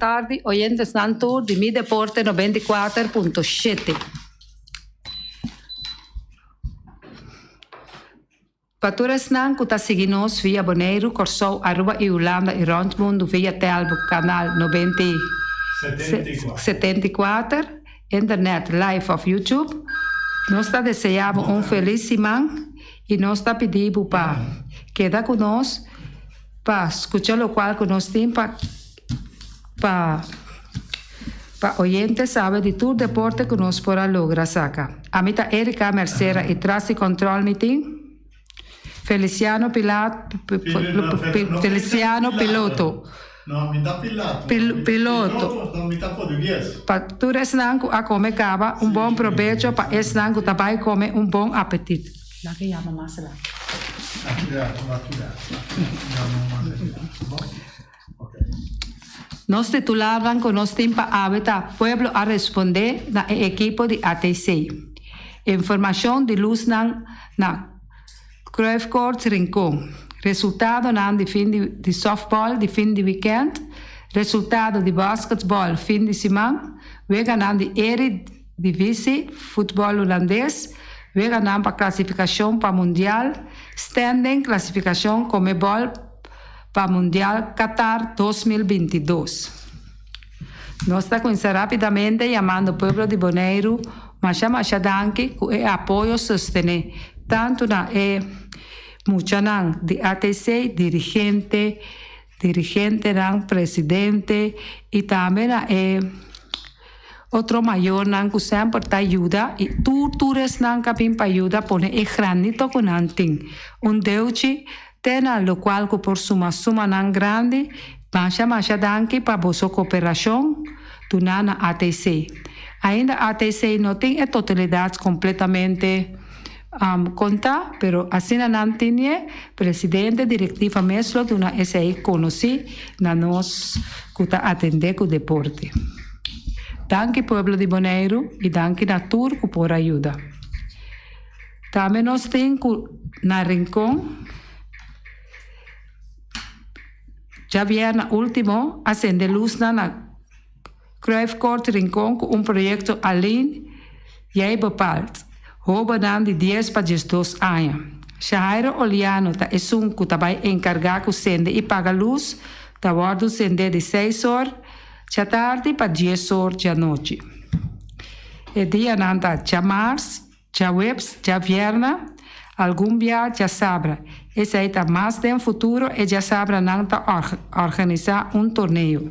tardi oyentesnan tur di Mi Deporte 94.7. Pa tur esnan ku ta sigui nos via Boneiru, Kòrsou, Aruba i Hulanda i rònt mundu via Telbo kanal 74, internet, live òf YouTube, nos ta deseá bo un felis siman i nos ta pidi bo pa keda ku nos pa skucha lokual ku nos tin pa pa pa oyente sabe di tur deporte ku nos por a logra saka. Ami ta Erika Mercera i tras di control mi tin Feliciano Pilat Feliciano Piloto Piloto Pa tur esnan ku a kome kaba un bon probecho pa esnan ku ta bai kome un bon apetit. Nos titularnan ku nos tin pa awe ta Pueblo a respondé na e ekipo di ATC. Informashon di lusnan na Cruyff Court Rincon. Resultadonan di fin di di softball di fin di wikènt. Resultado di basketball fin di siman. Weganan di Eredivisie futbòl hulandes. Weganan pa klasifikashon pa mundial. Standing klasifikashon Comebol. Pa Mundial Qatar 2022. Nos ta cuminsa rapidamente yamando pueblo di Boneiru masha masha danki cu e apoyo sostene tanto na e muchanan di ATC, dirigente, dirigentenan, presidente y tambe na e otro mayornan cu semper ta yuda y tur tur esnan ca bin pa yuda pone e granito cu nan tin. Un deuchi Te na locual cu por suma sumanan grandi, masha masha danki pa boso cooperacion duna na ATC. Ainda ATC no tin e totalidad completamente conta, pero asina nan tinie, presidente, directiva mes lo duna esey conoci na nos cu ta atende cu deporte. Danki pueblo di Boneiru y danki na tur cu por a yuda. Tambe nos tin ku na Rincon djabièrnè último a sende lusnan na Cruyff Court Rincon ku un proyekto Alleen Jij Bepaalt, hóbennan di dies pa 12 aña. Shahaira Oliano ta esun ku ta bai enkargá ku sende i paga lus, ta wòrdu sendé di seis or djatardi pa dies or djanochi. E dianan ta djamars, Djaweps, djavièrnè, algun bia djasabra. Esei ta mas den futuro e djasabranan ta organisá un torneo.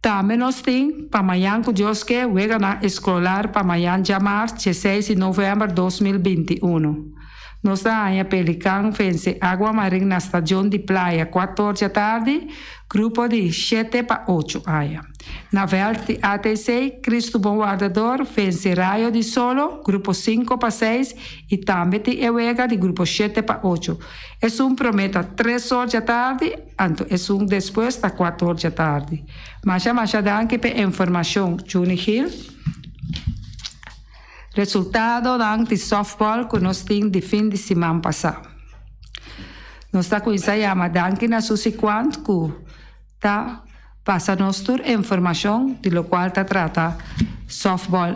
Tambe nos tin pa mañan ku Dios ke weganan eskrolar pa mañan djamars 16 di novèmber 2021. Nos ta haña Pelikan vense Aguamarin na Stadion di Playa kuator djatardi, grupo di shete pa ocho aña. Na vèlt di ATC, Cristo Bon Wardador vense Rayo di Solo, grupo sinku pa seis, i tambe tin e wega di grupo shete pa ocho. Esun promé ta tres or djatardi, anto esun despues ta kuater or djatardi. Masha masha danki p'e informashon, Juni Gil. Resultadonan di sòftbòl ku nos tin di fin di siman pasá. Nos ta kuminsá yama danki na Susi Quant ku ta pasa nos tur informashon di lokual ta trata sòftbòl.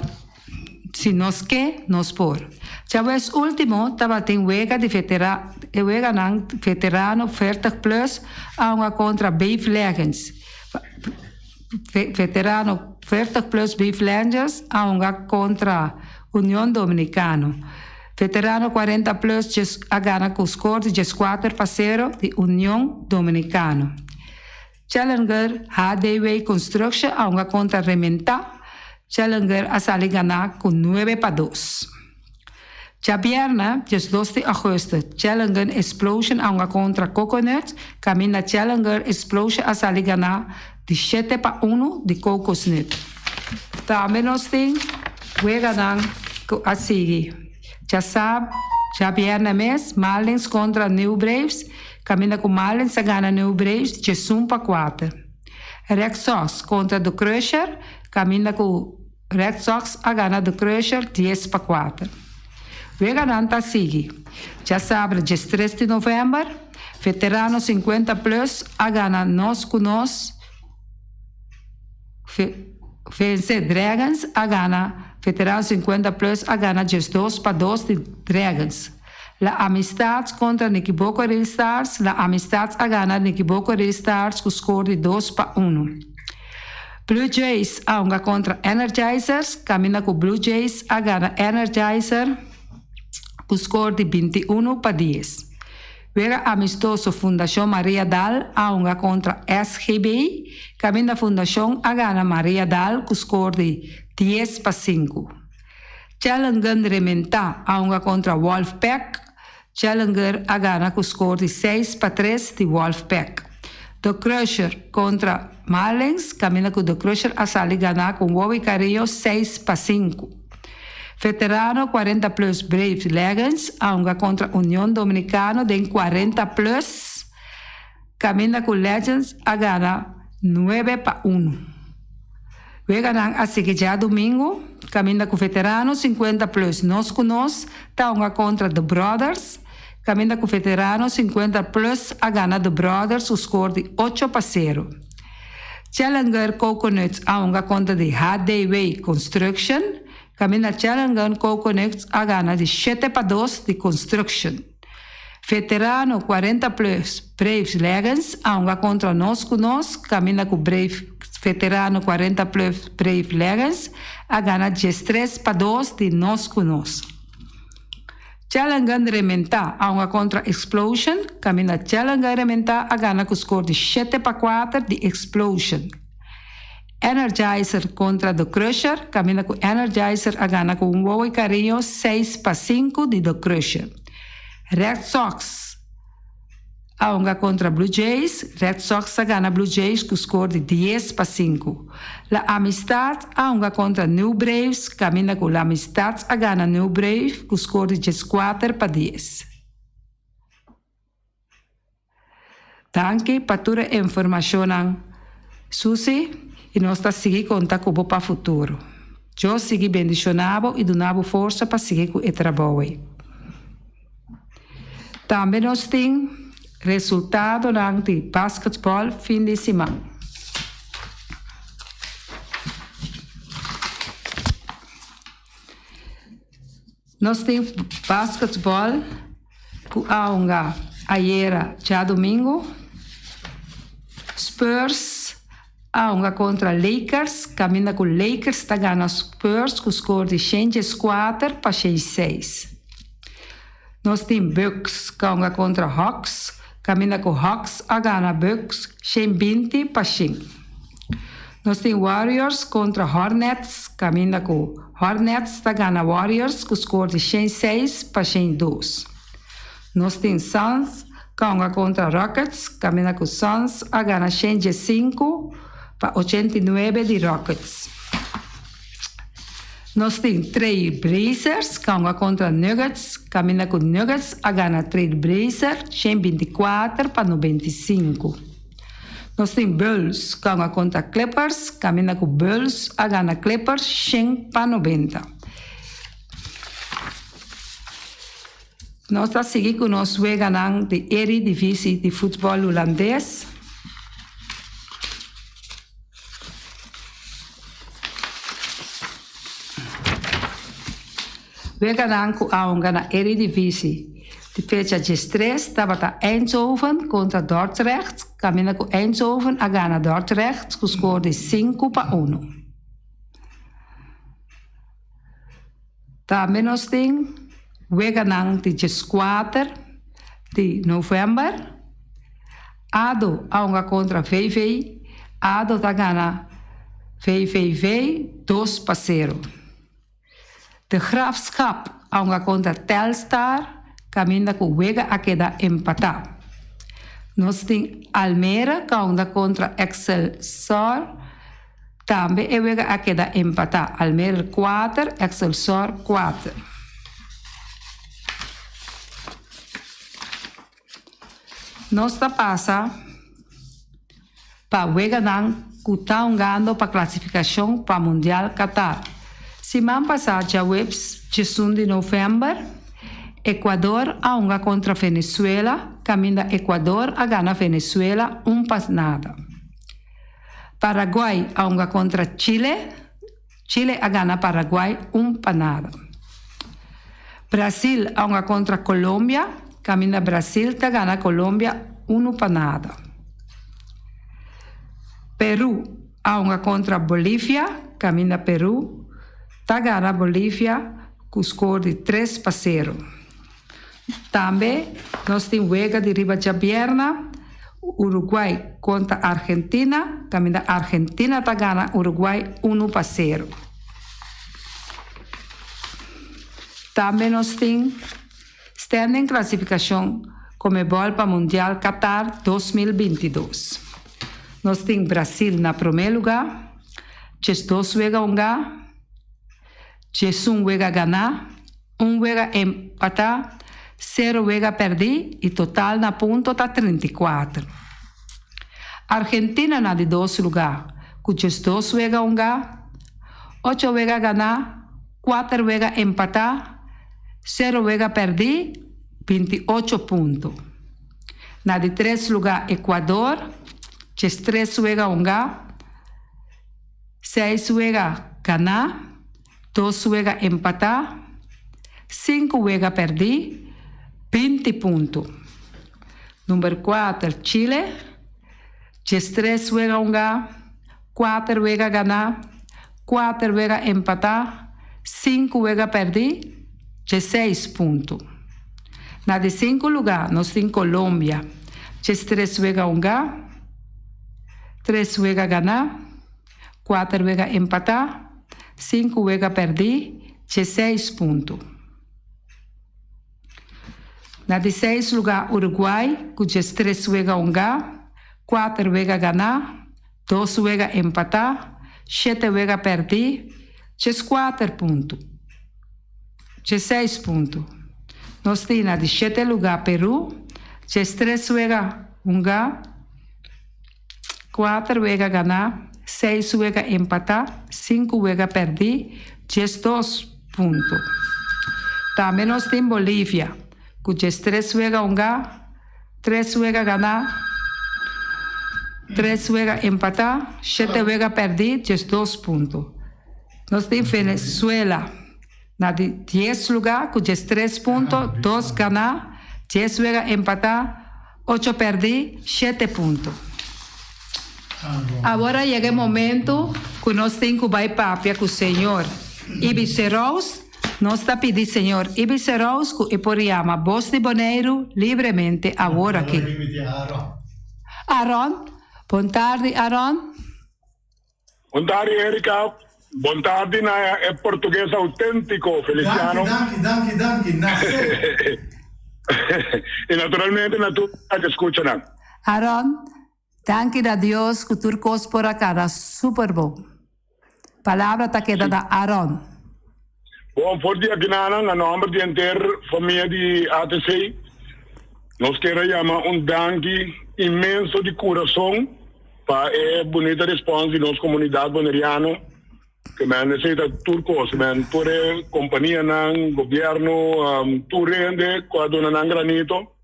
Si nos ke, nos por. Djawees último tabatin wega di vetera e weganan veterano 40 plus a hunga kontra Beef Legends. Veterano 40 plus Beef Legends a hunga kontra Union Dominicano. Veterano 40 plus djes a gana ku skor di 14-0 di Union Dominicano. Challenger HDW Construction a hunga kontra Rementá. Challenger a sali ganá ku 9-2. Djabièrnè, 12 di augustus, Challenger Explosion a hunga kontra Coconut, kaminda Challenger Explosion a sali ganá di 7-1 di Cocosnut. Tambe nos tin weganan ku a sigui djasab, djabièrnè mes, Marlins kontra New Braves, kaminda ku Marlins a gana New Braves 11-4. Red Sox kontra The Crusher, kaminda ku Red Sox a gana The Crusher 10-4. Weganan ta sigui. Djasabra 13 di novèmber, Veterano 50 Plus a gana Nos ku Nos. Vense Dragons a gana Veterano 50 Plus a gana 12 pa 2 di Dragons. La Amistad kontra Nikiboko Real Stars, La Amistad a gana Nikiboko Real Stars ku skor di 2 pa 1. Blue Jays a hunga kontra Energizers, kaminda ku Blue Jays a gana Energizer ku skor di 21 pa 10. Wega amistoso Fundashon Maria Dal a hunga kontra SGB, kaminda Fundashon a gana Maria Dal ku skor di 10 pa 5. Challenger Rementá a hunga kontra Wolfpack, Challenger a gana ku skor di 6 pa 3 di Wolfpack. The Crusher kontra Marlins, kaminda ku The Crusher a sali gana ku Wowi Carrillo 6 pa 5. Veterano 40 Plus Brave Legends a hunga kontra Union Dominicano den 40 Plus, kaminda ku Legends a gana 9 pa 1. Weganan a sigui djadumingu, kaminda ku Veterano 50 Plus Nos ku Nos ta hunga kontra The Brothers, kaminda ku Veterano 50 Plus a gana The Brothers ku skor di 8 pa 0. Challenger Coconuts a hunga kontra di HDW Construction, kaminda Challenger Coconuts a gana di 7 pa 2 di Construction. Veterano 40 Plus Braves Legends a hunga kontra Nos ku Nos, kaminda ku Brave Veterano 40 Plus Brave Legends a gana 13 pa 2 di Nos ku Nos. Challenger Rementá a hunga kontra Explosion, kaminda Challenger Rementá a gana ku skor di 7 pa 4 di Explosion. Energizer kontra The Crusher, kaminda ku Energizer a gana ku un wowo i kariño 6 pa 5 di The Crusher. Red Sox a hunga kontra Blue Jays, Red Sox a gana Blue Jays ku skor di 10 pa 5. La Amistad a hunga kontra New Braves, kaminda ku La Amistad a gana New Brave ku skor di 14 pa 10. Danki pa tur e informashonnan, Susi, i nos ta sigui konta ku bo pa futuro. Dios sigui bendishoná bo i duna bo forsa pa sigui ku e trabou ei. Tambe nos tin resultadonan di basketbòl fin di siman. Nos tin basketbòl ku a hunga ayera djadumingu. Spurs a hunga kontra Lakers, kaminda ku Lakers ta gana Spurs ku skor di 104 pa 106. Nos tin Bucks ku a hunga kontra Hawks, kaminda ku Hawks a gana Bucks 120 pa 100. Nos tin Warriors kontra Hornets, kaminda ku Hornets ta gana Warriors ku skor di 106 pa 102. Nos tin Suns ku a hunga kontra Rockets, kaminda ku Suns a gana 115 pa 89 di Rockets. Nos tin Trail Blazers ku a hunga kontra Nuggets, kaminda ku Nuggets a gana Trail Blazer 124 pa 95. Nos tin Bulls ku a hunga kontra Clippers, kaminda ku Bulls a gana Clippers 100 pa 90. Nos ta sigui ku nos weganan di Eredivisie di futbòl hulandes. Weganan ku a hunga na Eredivisie di fecha 13 tabata Eindhoven kontra Dordrecht, kaminda ku Eindhoven a gana Dordrecht ku skor di 5 pa 1. Tambe nos tin weganan di 14 di novèmber. Ado a hunga kontra VV. Ado ta gana VVV 2 pa 0. De Graafschap a hunga kontra Telstar kaminda ku wega a keda empatá. Nos tin Almere ku a hunga kontra Excelsior. Tambe e wega a keda empatá, Almere 4, Excelsior 4. Nos ta pasa pa weganan ku ta hungando pa klasifikashon pa Mundial Qatar. Siman pasá djaweps 11 di novèmber, Ecuador a hunga kontra Venezuela kaminda Ecuador a gana Venezuela 1 pa nada. Paraguay a hunga kontra Chile, Chile a gana Paraguay un pa nada. Brasil a hunga kontra Colombia, kaminda Brasil ta gana Colombia unu pa nada. Peru a hunga kontra Bolivia, kaminda Peru ta gana Bolivia ku skor di 3-0. Tambe nos tin wega di riba djabierna, Uruguay kontra Argentina, kaminda Argentina ta gana Uruguay 1-0. Tambe nos tin standing klasifikashon Conmebol pa Mundial Qatar 2022. Nos tin Brasil na promé lugá, 12 wega hungá, 11 wega ganá, un wega empatá, sero wega pèrdí i total na punto ta 34. Argentina na di dos lugá ku 12 wega hungá, ocho wega ganá, kuater wega empatá, sero wega pèrdí, 28 punto. Na di tres lugá Ecuador, 13 wega hungá, seis wega ganá, dos wega empatá, sinku wega pèrdí, 20 punto. Number 4, Chile, 13 wega hungá, kuater wega ganá, kuater wega empatá, sinku wega pèrdí, 16 punto. Na di sinku lugá nos tin Colombia, 13 wega hungá, tres wega ganá, kuater wega empatá, sinku wega pèrdí, 16 punto. Na di seis lugá Uruguay ku 13 wega hungá, kuater wega ganá, dos wega empatá, shete wega pèrdí, 14 punto. 16 punto. Nos tin na di shete lugá Peru, 13 wega hungá, kuater wega ganá, seis wega empatá, sinku wega pèrdí, 12 punto. Tambe nos tin Bolivia, ku 13 wega hungá, tres wega ganá, tres wega empatá, shete wega pèrdí, 12 punto. Nos tin Venezuela na di 10 lugá ku 13 punto, dos ganá, 10 wega empatá, ocho pèrdí, shete punto. Awor a yega e momento ku nos tin ku bai papia ku señor Ibis Rous. Nos ta pidi señor Ibis Rous ku e por yama Bos di Boneiru libremente awor aki. Aaron, bon tardi Aaron. Bon tardi Erika, bon tardi na e portugues autentico Feliciano. Danki, danki, danki, danki. Y naturalmente na tur ke skucha nan. Aaron, danki na Dios ku tur kos por a kana super bon. Palabra ta keda na Aaron. Bon, for di akinanan, na nomber di henter famia di ATC, nos kier a yama un danki inmenso di kurason pa e bunita respons di nos komunidat boneriano, ke men esei ta tur kos, men tur e kompanianan, gobièrnu, tur hende ku a duna nan granito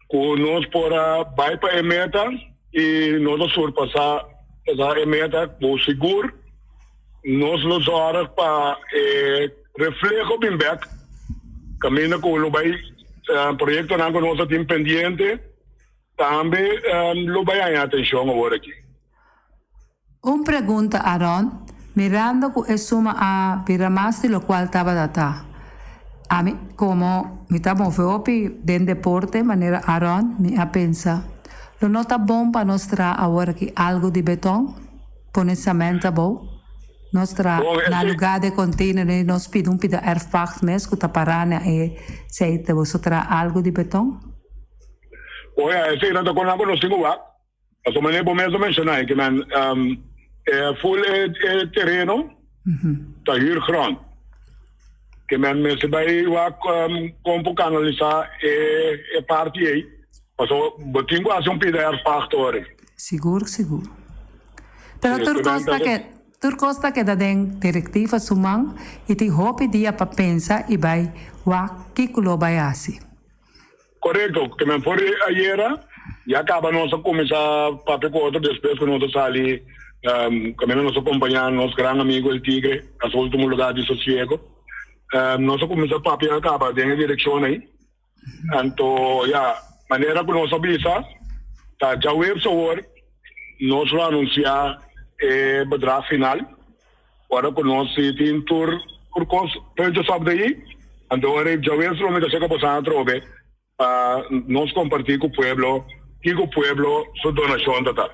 ku nos por a bai pa e meta i nos a surpasá e meta ku sigur nos lo zòrg pa e refleho bin bèk kaminda ku lo bai proyektonan ku nos a tin pendiente. Tambe lo bai haña atenshon awor aki. Un pregunta, Aaron, mirando ku e suma a bira mas di lokual tabata ta. Ami, komo mi ta move hopi den deporte manera Aaron, mi a pensa, lo no ta bon pa nos traha awor aki algu di beton, pone cement abou, nos traha na lugá di e container ei nos pidi un pida erfpacht mes ku ta pará na e seite, boso traha algu di beton? Oya, esei nan ta kon nan nos tin ku wak. Pasobra manera bo mes a menshoná e ke men e ful e e tereno ta huurgrond. Ke men mester bai wak kon por kanalisá e e parti ei. Pasobra bo tin ku hasi un pida erfpacht ora. Sigur, sigur. Pero tur kos ta ke tur kos ta keda den direktiva su man i tin hopi dia pa pensa i bai wak kiko lo bai hasi. Korekto, ke men for di ayera ya kaba nos a kuminsá papia ku otro despues ku nos a sali. Kaminda nos a kompañá nos gran amigo El Tigre na su último lugá di sosiego. Nos a kuminsá papia kaba den e direkshon ei. Anto ya, manera ku nos a bisa, ta djaweps awor nos lo anunsiá e bedrag final. Ora ku nos si tin tur tur kos puntjes op de i, anto ora ei djaweps lo mi ta seka boso atrobe pa nos kompartí ku pueblo kiko pueblo su donashon ta ta.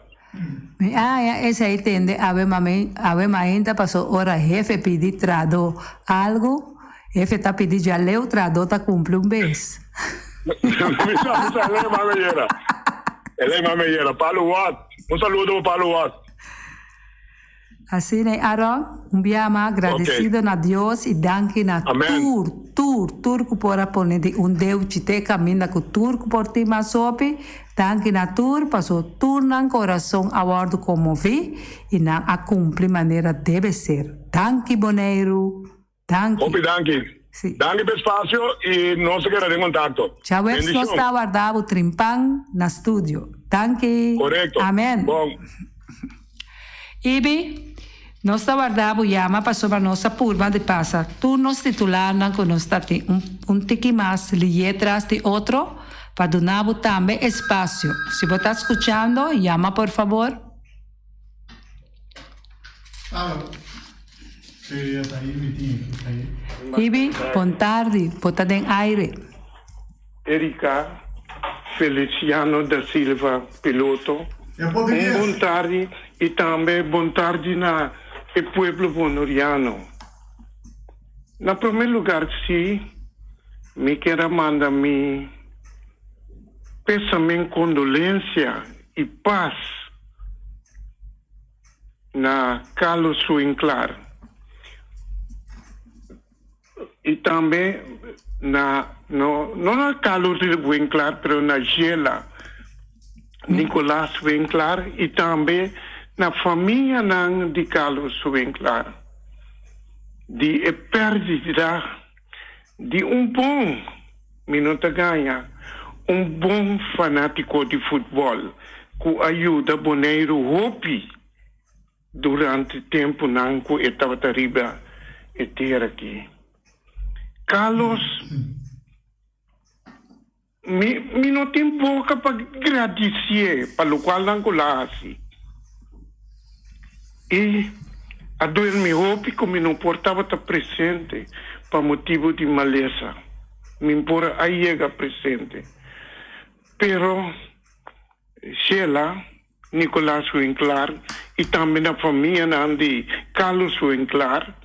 Mi haña esei tende awe mami awe mainta paso ora hefe pidi trado algu hefe ta pidi djaleu trado ta cumpli un bes. Mi sa mi sa elei mami yera elei mami yera Palo Wat un saludo pa Palo Wat. Asina e Aron, un bia mas agradecido na Dios y danki na tur, tur, tur cu por a pone di un deuchi te caminda cu tur cu por tin mas hopi, danki na tur paso tur nan corazon a wordo conmovi y nan a cumpli manera debe ser. Danki Boneiru, danki. Hopi danki. Si. Danki pa e espacio y nos ta keda den contacto. Djaweps nos ta warda bo trimpan na studio. Danki. Corecto. Amen. Bon. Ibi, nos ta warda bo yama pasobra nos a purba di pasa tur nos titularnan ku nos ta tin un un tiki mas liye tras di otro pa duna bo tambe espasio. Si bo ta skuchando, yama por fabor. Alo. Sí, ya ta ahí mi tin, ta ahí. Ibi, bon tardi, bo ta den aire. Erika Feliciano da Silva, piloto. Un bon tardi y tambe bon tardi na e pueblo Bonoriano. Na prome lugar si mi kier a manda mi pesamen, condolencia y paz na Carlos Winklar. Y tambe na, no, no na Carlos Winklar, pero na Gela, Nicolas Winklar y tambe na famianan di Carlos Winklar. Di e perdida di un bon, mi no ta gaña, un bon fanatico di futbol cu a yuda Boneiru hopi. Durante tempunan ku e tabata riba e tera aki, Carlos, mi mi no tin boka pa gradisié pa lokualnan ku la hasi. I a duel mi hopi ku mi no por tabata presente pa motibu di malesa. Mi por a yega presente. Pero Sheila, Nicolas Winklar y tambe na famianan di Carlos Winklar,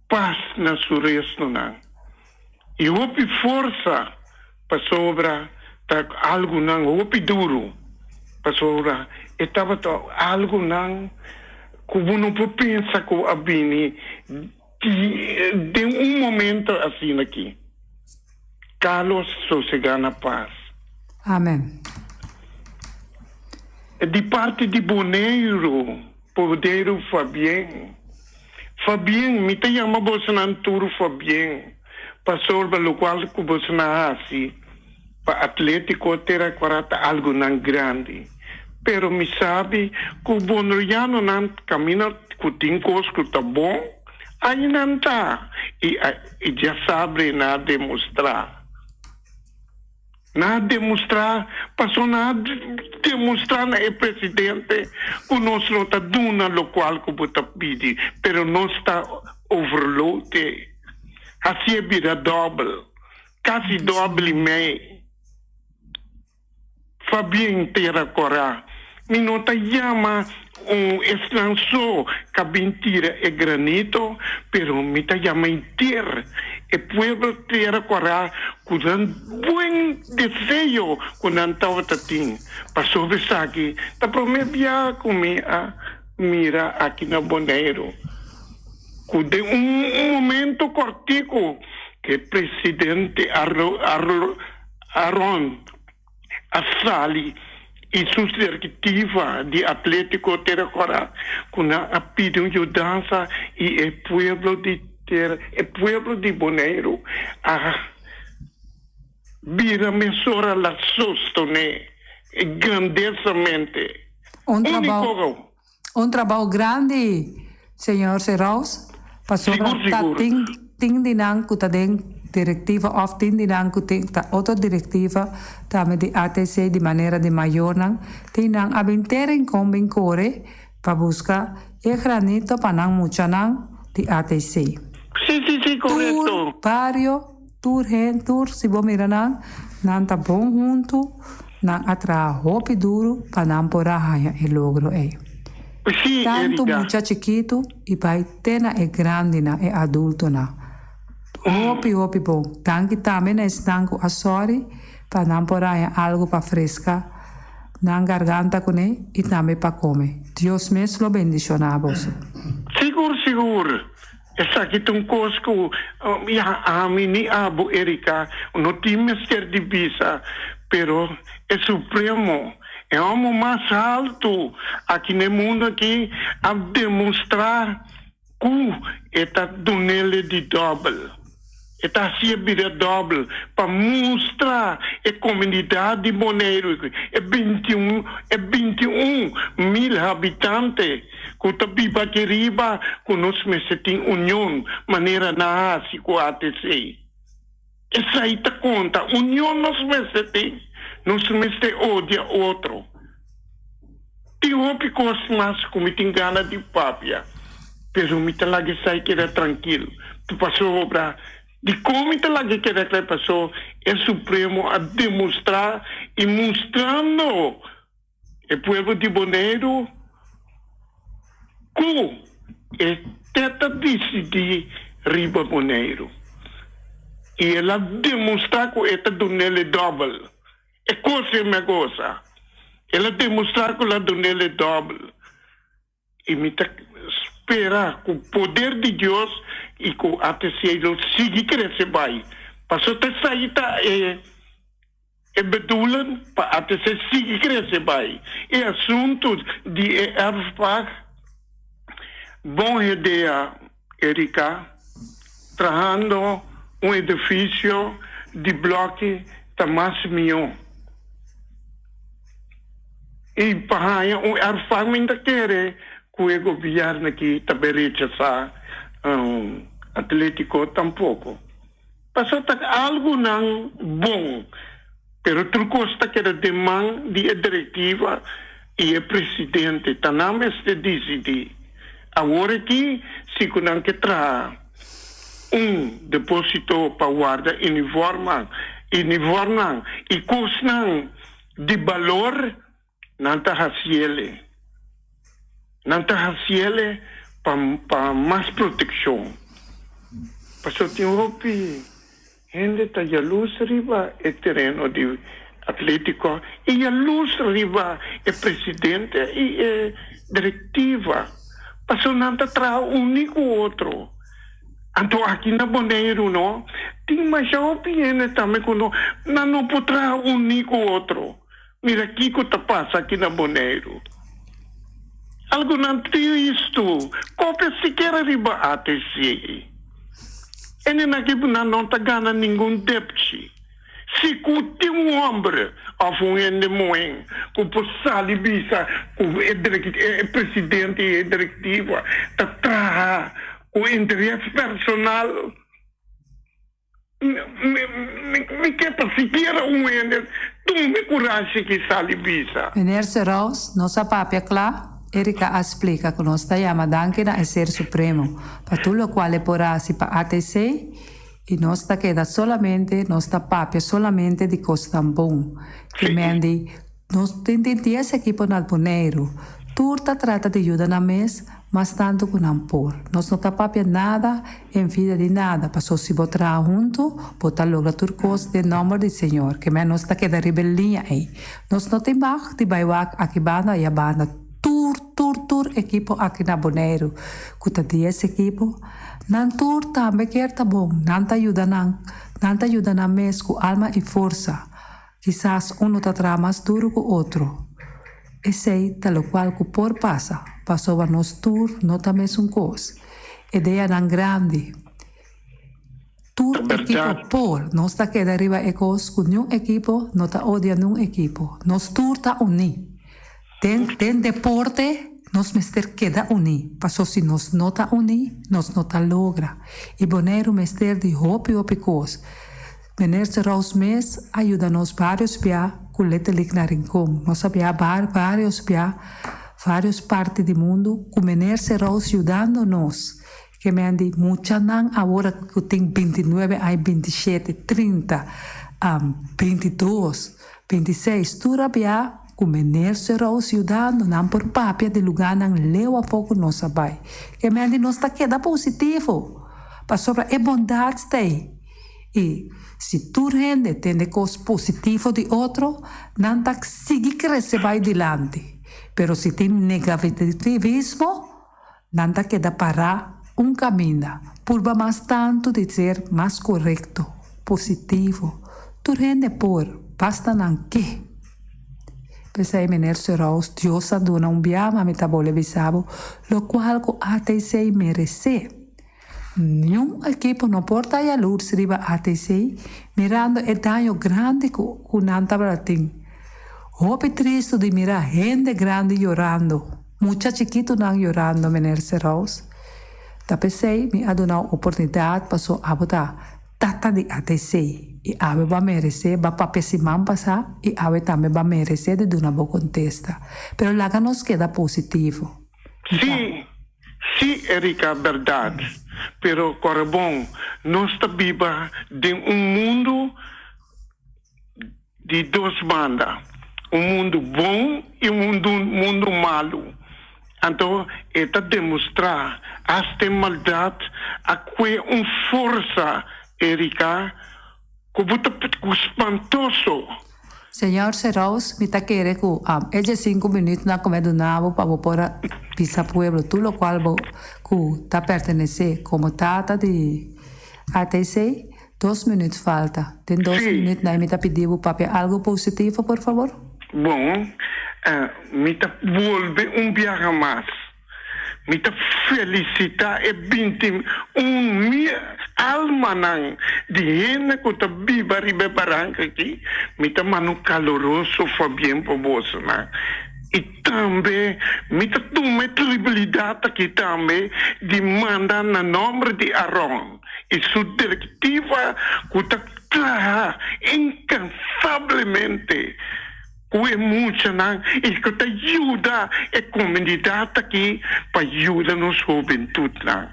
paz na su restonan y hopi forsa pasobra ta algonan hopi duro pasobra e tabata algonan cu bo no por pensa cu a bini den un momento asina aki. Carlos sosega na paz. Amen. Di parti di Boneiru, Poderu Fabien. Fabien, mi ta yama bosonan tur Fabien, pasobra lokual ku bosonan hasi pa Atletico Tera Kora ta algonan grandi. Pero mi sabi ku bonerianonan kaminda ku tin kos ku ta bon, Ai nan ta, i i djasabre nan a demostrá. Nan a demostrá, paso nan a demostrá na e presidente ku nos no ta duna lokual ku bo ta pidi, pero nos ta overload e, hasié bira dòbel, kasi dòbel i mei. Fabien Tera Corá, Mi no ta yama un esnan so ka bin tira e granito, pero mi ta yama henter e pueblo Tera Corá ku nan buen deseo ku nan tabata tin. Pasobra esaki ta promé bia ku mi a mira aki na Boneiru ku den un momento kòrtiku ku e presidente Aaron a sali i su directiva di Atletico Tera Cora cu nan a pidi un yudansa i e pueblo di Tera e pueblo di Boneiru a bira mesora la sostene grandesamente. Un trabou. Unico. Un trabou grandi, señor Seraus, pasobra Sigur, ta sigur. tin tin di nan ku ta den direktiva òf tin di nan ku tin ta otro direktiva tambe di ATC di manera di mayornan, tin nan a bin te Rincon bin kore pa buska e granito pa nan muchanan di ATC. Sí, sí, sí, Tur korekto. bario, tur hen, tur si bo mira nan, nan ta bon huntu, nan a traha hopi duru pa nan por a haña e logro ei. Sí, Tantu Erika. mucha chikitu i bai te na e grandinan, e adultonan. Hopi, hopi bon. Danki tambe na esnan ku a sòri pa nan por haña algu pa freska nan garganta kuné i tambe pa kome. Dios mes lo bendishoná boso. Sigur, sigur. Esaki ta un kos ku ya ami ni abo, Erika, no tin mester di bisa, pero e Supremo, e hòmber mas haltu aki na e mundu aki, a demostrá ku e ta dun'el di dòbel. E ta hasié bira dòbel pa mustra e komunidat di Boneiru, e bintiun e bintiun mil habitante ku ta biba aki riba, ku nos mester tin union manera nan a hasi ku ATC. Esei ta konta, union nos mester tin, nos mester odia otro. Tin hopi kos mas ku mi tin gana di papia, pero mi ta laga esei keda trankil, pasobra dikon mi ta laga e keda kla? Paso e Supremo a demostrá i mustrando e pueblo di Boneiru ku e te ta disidí riba Boneiru i el a demostrá ku e ta dun'el e dòbel. E kos ei mi a gosa. El a demostrá ku el a dun'el e dòbel. I mi ta spera ku poder di Dios i ku ATC lo sigui krese bai. Pasobra ta esei ta e e bedoeling pa ATC sigui krese bai. E asuntu di e erfpacht, bon idea Erika, trahando un edifisio di blòki ta mas mihó. I pa haña un erfpacht mi ta kere ku e gobièrnu aki ta bai rechasá Atlético tampoko. Pasobra ta algunan bon, pero tur kos ta keda den man di e direktiva i e presidente. Ta nan mester disidí. Awor aki si ku nan ke traha un depósito pa warda uniformnan, uniformnan i kosnan di balor, nan ta hasiele. Nan ta hasiele pa pa mas protekshon. Pasobra tin hopi hende ta yalus riba e tereno di Atlétiko i yalus riba e presidente i e direktiva. Pasobra nan ta traha uni ku otro. Anto aki na Boneiru no tin masha hopi hende tambe ku no nan no por traha uni ku otro. Mira kiko ta pasa aki na Boneiru. Algunan tristu, kopia sikiera riba ATC. Hendenan aki nan no ta gana ningun depchi. Si ku tin un homber of un hende muhen ku por sali bisa ku e e presidente i e direktiva ta traha ku interes personal, Mi ke pa sikiera un hende tuma e kurashi ki sali bisa. Meneer Serous, nos a papia kla, Erika a splika ku nos ta yama danki na e Ser Supremo pa tur lokual e por hasi pa ATC i nos ta keda solamente nos ta papia solamente di kosnan bon. Ke men di Nos tin tin dies ekipo na Boneiru. Tur ta trata di yuda nan mes mas tantu ku nan por. Nos no ta papia nada envidia di nada, paso si bo traha huntu, bo ta logra tur kos den nòmber di Señor. Ke men nos ta keda riba e liña ei. Nos no tin mag di bai wak aki banda aya banda. Tur, tur, tur ekipo aki na Boneiru, ku ta dies ekipo, nan tur tambe kier ta bon. Nan ta yuda nan, nan ta yuda nan mes ku alma i forsa. Kisas unu ta traha mas duru ku otro. Esei ta lokual ku por pasa, pasobra nos tur no ta mesun kos. Ideanan grandi. Tur Ta ekipo bèrdat. por. Nos ta keda riba e kos ku niun ekipo no ta odia niun ekipo. Nos tur ta uní. Den den deporte. Nos mester keda uní, paso si nos no ta uní, nos no ta logra. I Boneiru mester di hopi hopi kos. Minister Roos mes a yuda nos vários bia ku letterlijk na Rincon. Nos a bia vários bia, vários parti di mundu ku Minister Roos yudando nos. Ke men di muchanan awor ku tin bintinuebe aña, bintishete, trinta, bintidos, bintiseis, tur a bia ku Minister Roos yudando nan por papia di lugánan leu afó ku nos a bai. Ke men di nos ta keda positivo pasobra e bondat ta ei. I si tur hende tende kos positivo di otro, nan ta sigui krese bai dilanti. Pero si tin negativismo, nan ta keda pará un kaminda. Purba mas tantu di ser mas korekto, positivo. Tur hende por, basta nan ke. P'esei Meneer Seraus, Dios a duna un bia, ma mi ta bole bisa bo, lokual ku ATC meresé. Niun ekipo no por ta yalurs riba ATC mirando e daño grandi ku ku nan tabata tin. Hopi tristu di mira hende grandi yorando, mucha chikitunan yorando, Meneer Seraus. Ta p'esei mi a duna un oportunidat paso abo ta tata di ATC i awe bo a meresé, bo a papia siman pasá i awe tambe bo a meresé di duna bo kontesta. Pero laga nos keda positivo. Sí, sí Erika berdad, pero kore bon, nos ta biba den un mundu di dos banda, un mundu bon i un mundu malu. Anto e ta demostrá asta e maldad a kue un forsa, Erika, ku bo ta ku spantoso. Señor Seraus, mi ta kere ku e diesinku minütnan ku mi a duna bo pa bo por a bisa pueblo tur lokual bo ku ta pertenesé komo tata di ATC. Dos minüt falta. Den dos minüt nai mi ta pidi bo papia algu positivo, por fabor. Bon, mi ta bolbe un biaha mas. Mi ta felicita e binti un mil almanan di hende cu ta biba riba e baranca aki. Mi ta manda un caloroso fabien pa bosonan. Y tambe mi ta tuma e tribilidad aki tambe di manda na nomber di Aron y su directiva cu ta traha incansablemente ku e muchanan i ku ta yuda e komunidat aki pa yuda nos hobentutnan.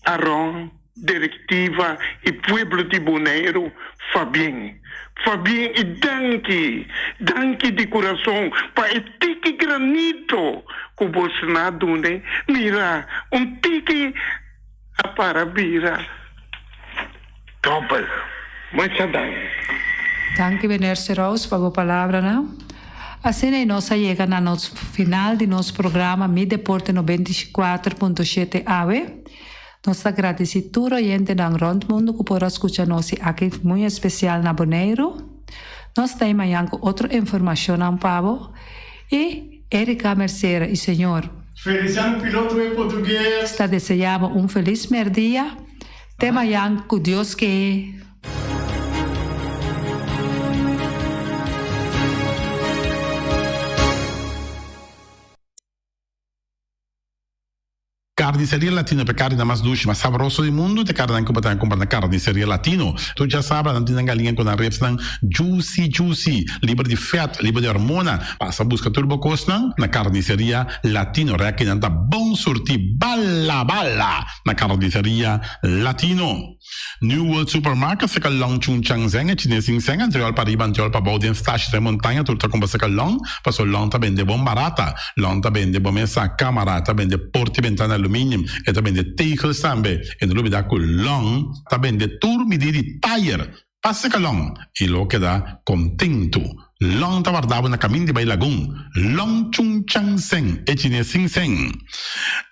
Aron, direktiva i pueblo di Boneiru, fabien, fabien i danki, danki di kurason pa e tiki granito ku boso a duna. Mira, un tiki a para bira dòbel. Masha danki. Danki Meneer Seraus pa bo palabranan. Asina y nos a yega na nos final di nos programa Mi Deporte 94.7 awe. Nos ta gradici tur oyentenan rond mundo cu por a scucha nos y aki muy especial na Boneiru. Nos ta mañan cu otro informacionnan pa bo. Y Erika Mercera y señor. Feliciano Piloto en portugues. Ta desea bo un feliz merdia. Te mañan cu Dios ke. Carniceria Latino p'e carninan mas dushi, mas sabroso di mundu, t'e carninan cu bo ta cumpra na Carniceria Latino. Tur djasabra nan tin nan galiña cu nan ribsnan juicy juicy, liber di vet, liber di hormona. Pasa busca tur bo cosnan na Carniceria Latino. Rekinan ta bon surti bala bala na Carniceria Latino. New World Supermarket seka long Chung Chang Zeng e chines sin seng antriol pa riba antriol pa bou den stashi den montaña tur ta kumpra seka long paso long ta bende bon barata long ta bende bo mesa kamara ta bende porti bentana aluminium e ta bende tegels tambe e no lubida ku long ta bende tur midi di tayer pa seka long i lo keda kontentu Long ta warda bo na kamin di bai Lagun. Long Chung Chang Seng, e chines sin seng.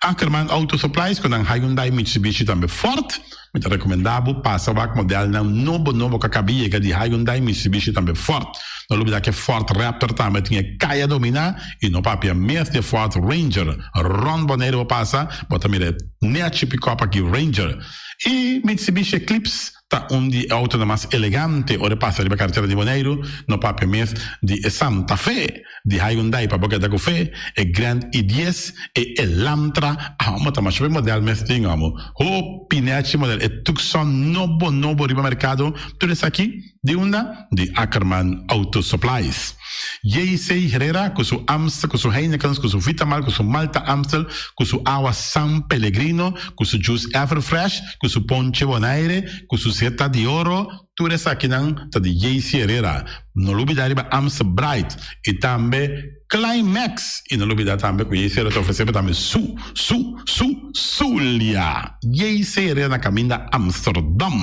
Ackerman Auto Supplies ku nan Hyundai, Mitsubishi tambe Ford. Mi ta rekomendá bo pasa wak modelnan nobo nobo ku a kabi yega di Hyundai, Mitsubishi tambe Ford. No lubidá ku e Ford Raptor tambe tin e kaya dominá i no papia mes di e Ford Ranger. Rònt Boneiru bo pasa, bo ta mira e. Nechi pick-up aki Ranger. I Mitsubishi Eclipse ta un di e autonan mas elegante ora e pasa riba karetera di Boneiru, no papia mes di e Santa Fe di Hyundai pa bo keda ku fe, e Grand i dies, e Elantra, amo ta masha hopi model mes tin amo, hopi nechi model, e Tucson nobo nobo riba merkado, tur esaki Di unda? Di Ackerman Auto Supplies. JC Herrera cu su Amstel, cu su Heinekens, cu su Vitamal, cu su Malta Amstel, cu su awa San Pellegrino, cu su juice Everfresh, cu su ponche Bonaire, cu su Zeta di Oro, tur esakinan ta di JC Herrera. No lubida riba Amstel Bright y tambe Climax. Y no lubida tambe cu JC Herrera ta ofrece bo tambe su, su, su, Zulia. JC Herrera na caminda Amsterdam.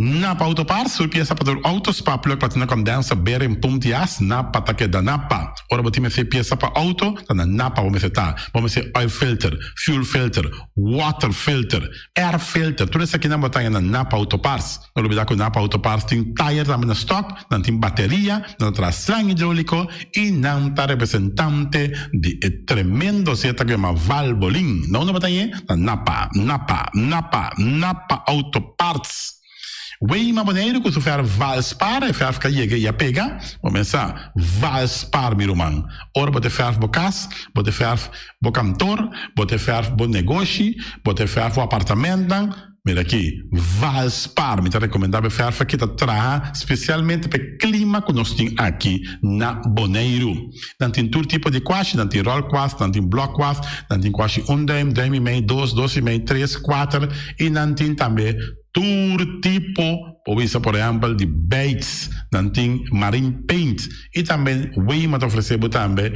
Napa Auto Parts, tur piesa pa tur auto, spark plug, platina condenser, bearing, pump di as, Napa ta keda Napa. Ora bo tin mester piesa pa auto, ta na Napa bo mester ta. Bo mester oil filter, fuel filter, water filter, air filter, tur esakinan bo ta haña na Napa Auto Parts. No lubida ku Napa Auto Parts tin tire tambe na stock, nan tin bateria, nan ta traha slang hidrolico y nan ta representante di e tremendo zeta ku yama Valvoline. Na unda bo ta hañ'e? Na Napa, Napa, Napa, Napa Auto Parts. Weima Boneiru ku su fèrf Valspar, e fèrf ka yega i a pega. Bo mesa Valspar mi ruman. Ora bo ta fèrf bo kas, bo ta fèrf bo kantor, bo ta fèrf bo negoshi, bo ta fèrf bo apartamentnan, Mira aki, Valspar, mi ta rekomendá bo e fèrf aki ta traha spesialmente pa e klima ku nos tin aki na Boneiru. Nan tin tur tipo di kuashi, nan tin ròl kuas, nan tin blòk kuas, nan tin kuashi un dùim, dùim i mei, dos, dos i mei, tres, kuater i nan tin tambe tur tipo, bo bisa por ehèmpel di beits, nan tin marine paint i tambe Weima ta ofresé bo tambe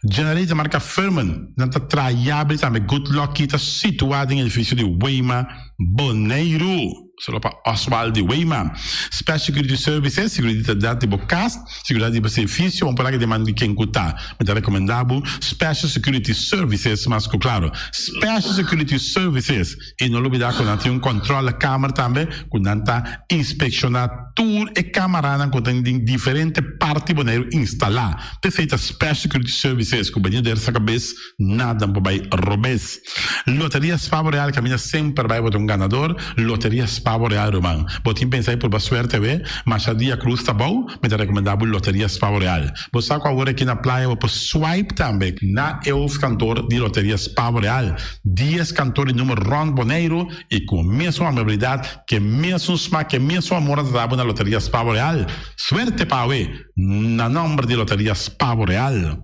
generator marka Firman. Nan ta traha yabri tambe Good Lucky ta situá den edifisio di Weima Boneiru. Solo pa Oswald di Weima. Special Security Services, seguridat di bo kas, seguridat di bo servisio, un por aki den man di ken ku ta. Mi ta rekomendá bo Special Security Services mas ku klaro. Special Security Services. I no lubidá ku nan tin un kòntròlekamer tambe ku nan ta inspekshoná tur e kamaranan ku tin den diferente parti Boneiru instalá. P'esei ta Special Security Services ku bini der sa kabes nada por bai robes. Loteria Spa Boreal kaminda semper bai bo ta un ganador. Loteria Spa Boreal ruman. Bo tin pensa di purba suerte awe? Masha dia cruz ta bou, mi ta rekomendá bo Loteria Spa Boreal. Bo sa ku awor aki na playa bo por swipe tambe na e hoofdkantoor di Loteria Spa Boreal. Dies kantoor di numer rònt Boneiru i ku mesun amabilidat, ke mesun smak, ke mesun amor a ta dabo na Loteria Spa Boreal. Suerte pa awe na nòmber di Loteria Spa Boreal.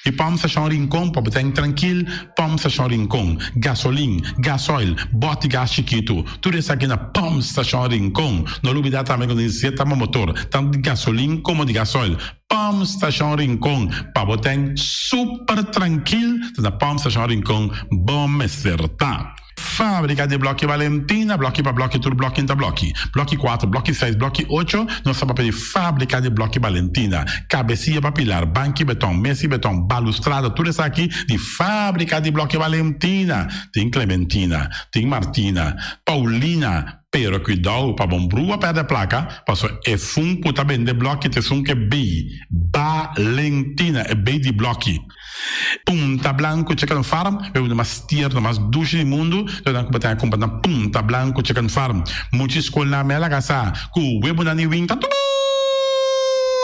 I Pòmp Stashon Rincon pa bo ten trankil, Pòmp Stashon Rincon, gasolin, gasoil, bòt di gas chikitu, tur esaki na Pòmp Stashon Rincon. No lubidá tambe ku nos zeta pa motor, tantu di gasolin komo di gasoil. Pòmp Stashon Rincon, pa bo ten super trankil, ta na Pòmp Stashon Rincon bo mester ta. Fábrika di blòki Valentina, blòki pa blòki tur blòki ta blòki. Blòki kuater, blòki seis, blòki ocho, nos ta papia di fábrika di blòki Valentina. Kabesia pa pilar, banki beton, mesi beton, balustrada, tur esaki di fábrika di blòki Valentina. Tin Clementina, tin Martina, Paulina, pero kuidou pa bon brua pèrdè plaka, paso e fun ku ta bende blòki ta esun ke bei Valentina, e bei di blòki. Punta Blanco Chicken Farm, e uno mas tierno, mas dushi di mundu, lo nan ku bo ta kumpra na Punta Blanco Chicken Farm. Mucha skolnan me a laga sa ku webunan di win ta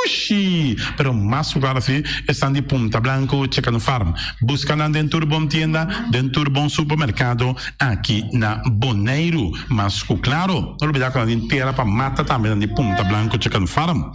dushi, pero mas ku klaro si esnan di Punta Blanco Chicken Farm. Buska nan den tur bon tienda, den tur bon supermerkado aki na Boneiru. Mas ku klaro, no lubida ku nan tin tera pa mata tambe nan di Punta Blanco Chicken Farm.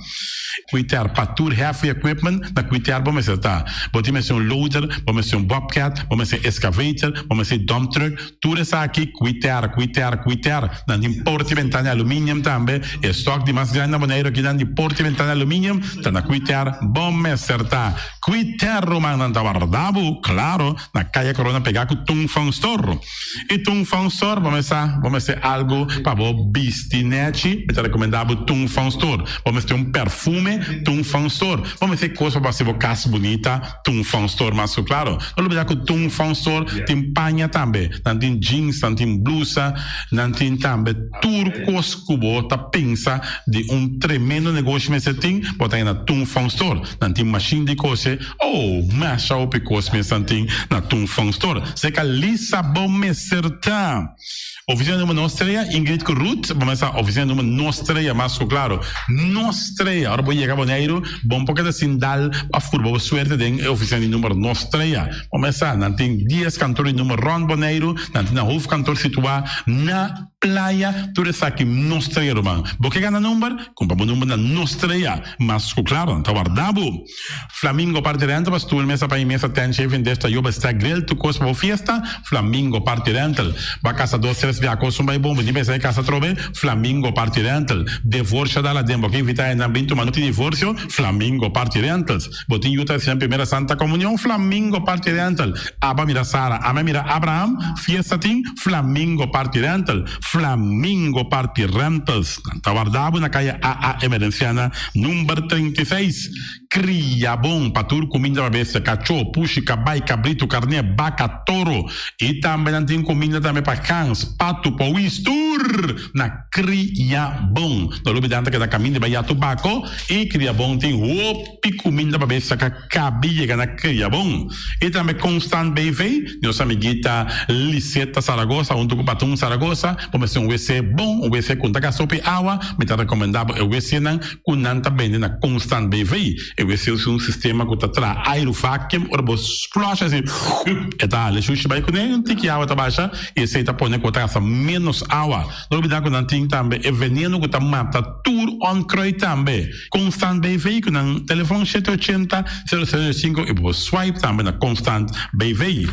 Kuiter pa tur heavy equipment na kuiter bo mester ta. Bo tin mester un loader, bo mester un bobcat, bo mester excavator, bo mester dump truck, tur esaki kuiter, kuiter, kuiter. Nan tin porta y bentana aluminium tambe. E stock di mas grandi na Boneiru akinan di porta y bentana aluminium ta na kuiter bo mester ta. Kuiter ruman nan ta warda bo, claro, na Kaya Corona pega ku Tung Fong Store. I Tung Fong Store bo mester bo mester algu pa bo bisti nechi, mi ta rekomendá bo Tung Fong Store. Bo mester un perfume, Tung Fang Store. Bo mester kos pa hasi bo kas bunita, Tung Fang Store mas ku klaro. No lubida ku Tung Fang Store tin paña tambe. Nan tin jeans, nan tin blusa, nan tin tambe tur kos ku bo ta pensa di un tremendo negoshi mester tin, bo ta na Tung Fang Store. Nan tin mashin di kose, oh, masha hopi kos mes nan tin na Tung Fang Store. Seka lisa bo mester ta. Oficina number nos trea, Ingrid ku Ruth, bo mester sa oficina number nos trea mas ku klaro. Nos trea, ora bo yega Boneiru, bo no por keda sin dal pa furba bo suerte den e oficina di number nos trea. Bo mester sa, nan tin dies kantor di number rond Boneiru, nan tin nan hoofdkantoor situá na Playa, tur esaki nos trea ruman. Bo ke gana number? Kumpra bo number na nos trea. Mas ku klaro, nan ta warda bo. Flamingo Party Rental pa stoel, mesa pa mesa, tent, shaving dish, tayo, bestek, grill, tur kos pa bo fiesta. Flamingo Party Rental. Ba kasa dos tres bia kos un bai bon, bo tin pensa e kasa atrobe. Flamingo Party Rental. Devorsio dal aden, bo ke invita hendenan bin tuma noti divorsio. Flamingo Party Rentals. Bo tin yu ta hasi nan primera Santa Comunion. Flamingo Party Rental. Aba mira Sara, ame mira Abraham, fiesta tin. Flamingo Party Rental. Flamingo Party Rentals. Nan ta warda bo na kaya AA Emerenciana number 36. Kria bon pa tur kuminda pa bestia, kachó, pushi, kabai, kabritu, karné, baka, toro. I tambe nan tin kuminda tambe pa gans, patu, powis, tur na Kria Bon. No lubida nan ta keda kaminda bai ya tobako i Kria Bon tin hopi kuminda pa bestia ka kabi yega na Kria Bon. I tambe Constant BV, nos amiguita Liseta Zaragoza huntu ku Patun Zaragoza, bo mester un wc bon, un wc ku no ta gasta hopi awa, mi ta rekomendá bo e wcnan ku nan ta bende na Constant BV. E wc usa un sistema ku ta traha airu vacuum, ora bo flush asi e ta hala e shushi bai kuné, un tiki awa ta basha i esei ta pone ku bo ta gasta ménos awa. No olbida ku nan tin tambe e veneno ku ta mata tur onkruid tambe. Constant BV ku nan telefon shete ochenta, sero sero sinku i bo por swipe tambe na Constant BV.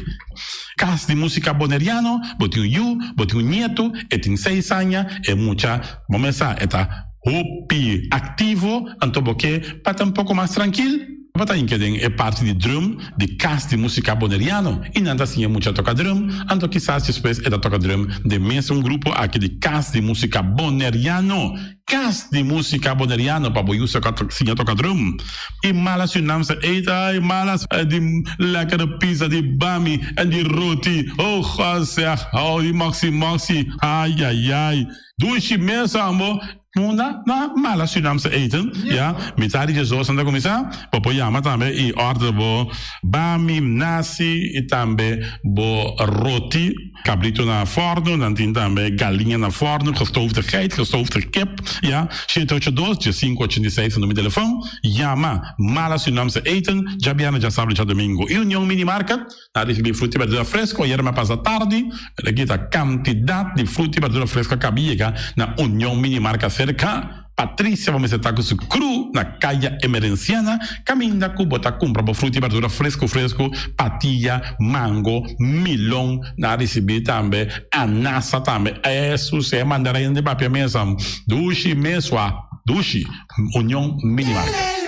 Kas di Musika Boneriano, bo tin un yu, bo tin un nietu, e tin seis aña, e mucha bo mesa e ta hopi aktivo, anto bo ke pa ta un poko mas trankil? Bo ta hinka den e parti di drum di Kas di Musika Boneriano i nan ta siña mucha toka drum, anto kisas despues e ta toka drum den mesun grupo aki di Kas di Musika Boneriano. Kas di Musika Boneriano pa bo yu siña toka drum. I mala Surinaamse eten, ai mala di lekkere pizza, di bami en di roti, oh God zeg, oh di moksi moksi, ai ai ai. Dushi mes ambo. Munda na mala Surinaamse eten, ya. Mitad di diesdos nan ta kuminsá. Bo por yama tambe i order bo bami, nasi i tambe bo roti. Kabrito na fòrnu, nan tin tambe galiña na fòrnu, gestoofde geit, gestoofde kip, ya. Shete ocho dos, diesinku ochenta i seis ta number di telefòn. Yama Mala Surinaamse Eten, djabièrnè, djasabra i djadumingu. I Union Mini Market. A ricibi fruta y berdura fresco ayer me pasa tardi, pero aki ta cantidad di fruta y berdura fresco a cabi yega na Union Mini Marca cerca Patricia bo mester ta cu su crew na Caya Emerenciana caminda cu bo ta cumpra bo fruta y berdura fresco fresco, patilla, mango, milon, na ricibi tambe anasa tambe, Jesus e mandarin di papia mesa dushi meswa dushi. Union Mini Market.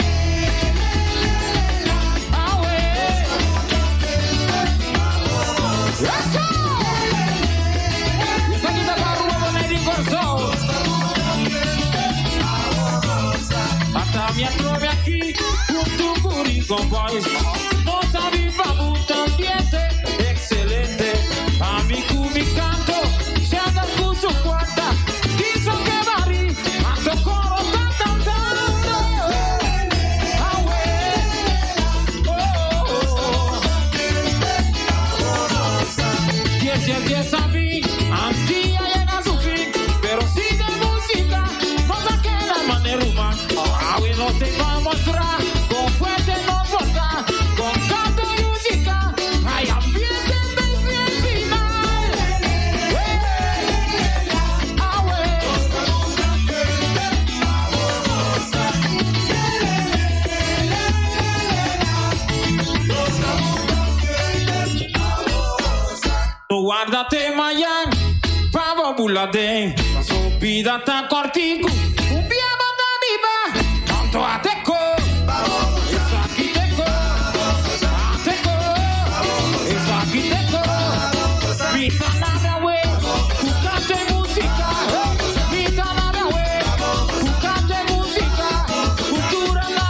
No warda te mañan pa bo bula den Paso bida ta kòrtiku Un bia bo ta biba Anto ateko Esaki teko Ateko Esaki teko Mi ta labra we Ku kanto e músika Mi ta labra we Ku kanto e músika Kultura.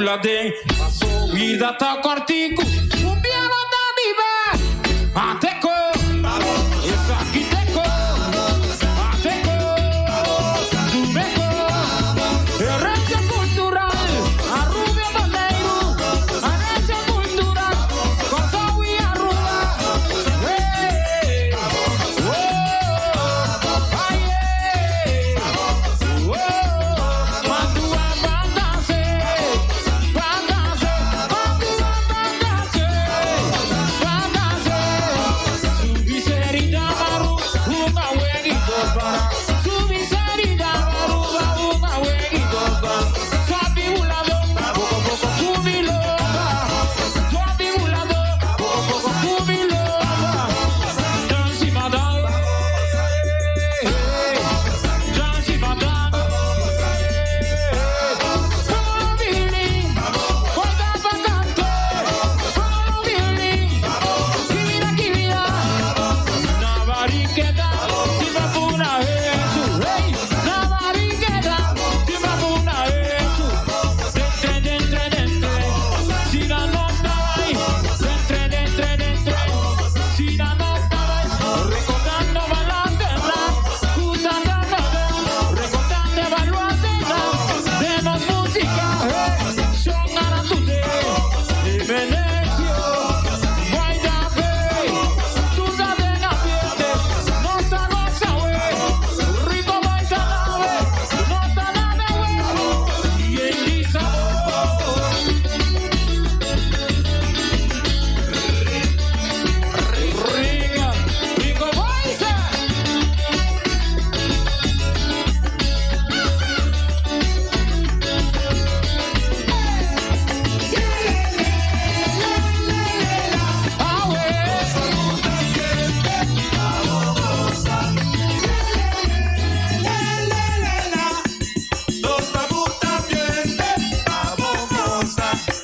bula den, paso bida ta kòrtiku, un bia bo ta biba. Ateko, esaki teko, ateko, tumeko, herencia cultural, Aruba y Boneiru, herencia cultural, Kòrsou y Aruba, hey, oh, ay, oh, Mandua bandase, bandase, mandua bandase, bandase. Subiserida maru, una hueguito para. Subiserida maru, una hueguito para. Suavi bulado, poco poco cubiloba. Suavi bulado, poco poco cubiloba. Dansi madame, dansi madame. Recordando baluarte, de nos música, son aratute, Venecio, Guaida Bay, Tuda de Naviete, no está goza, we, Rico Baisa Nave, no está nave, we, y el Rica, Rico Baisa.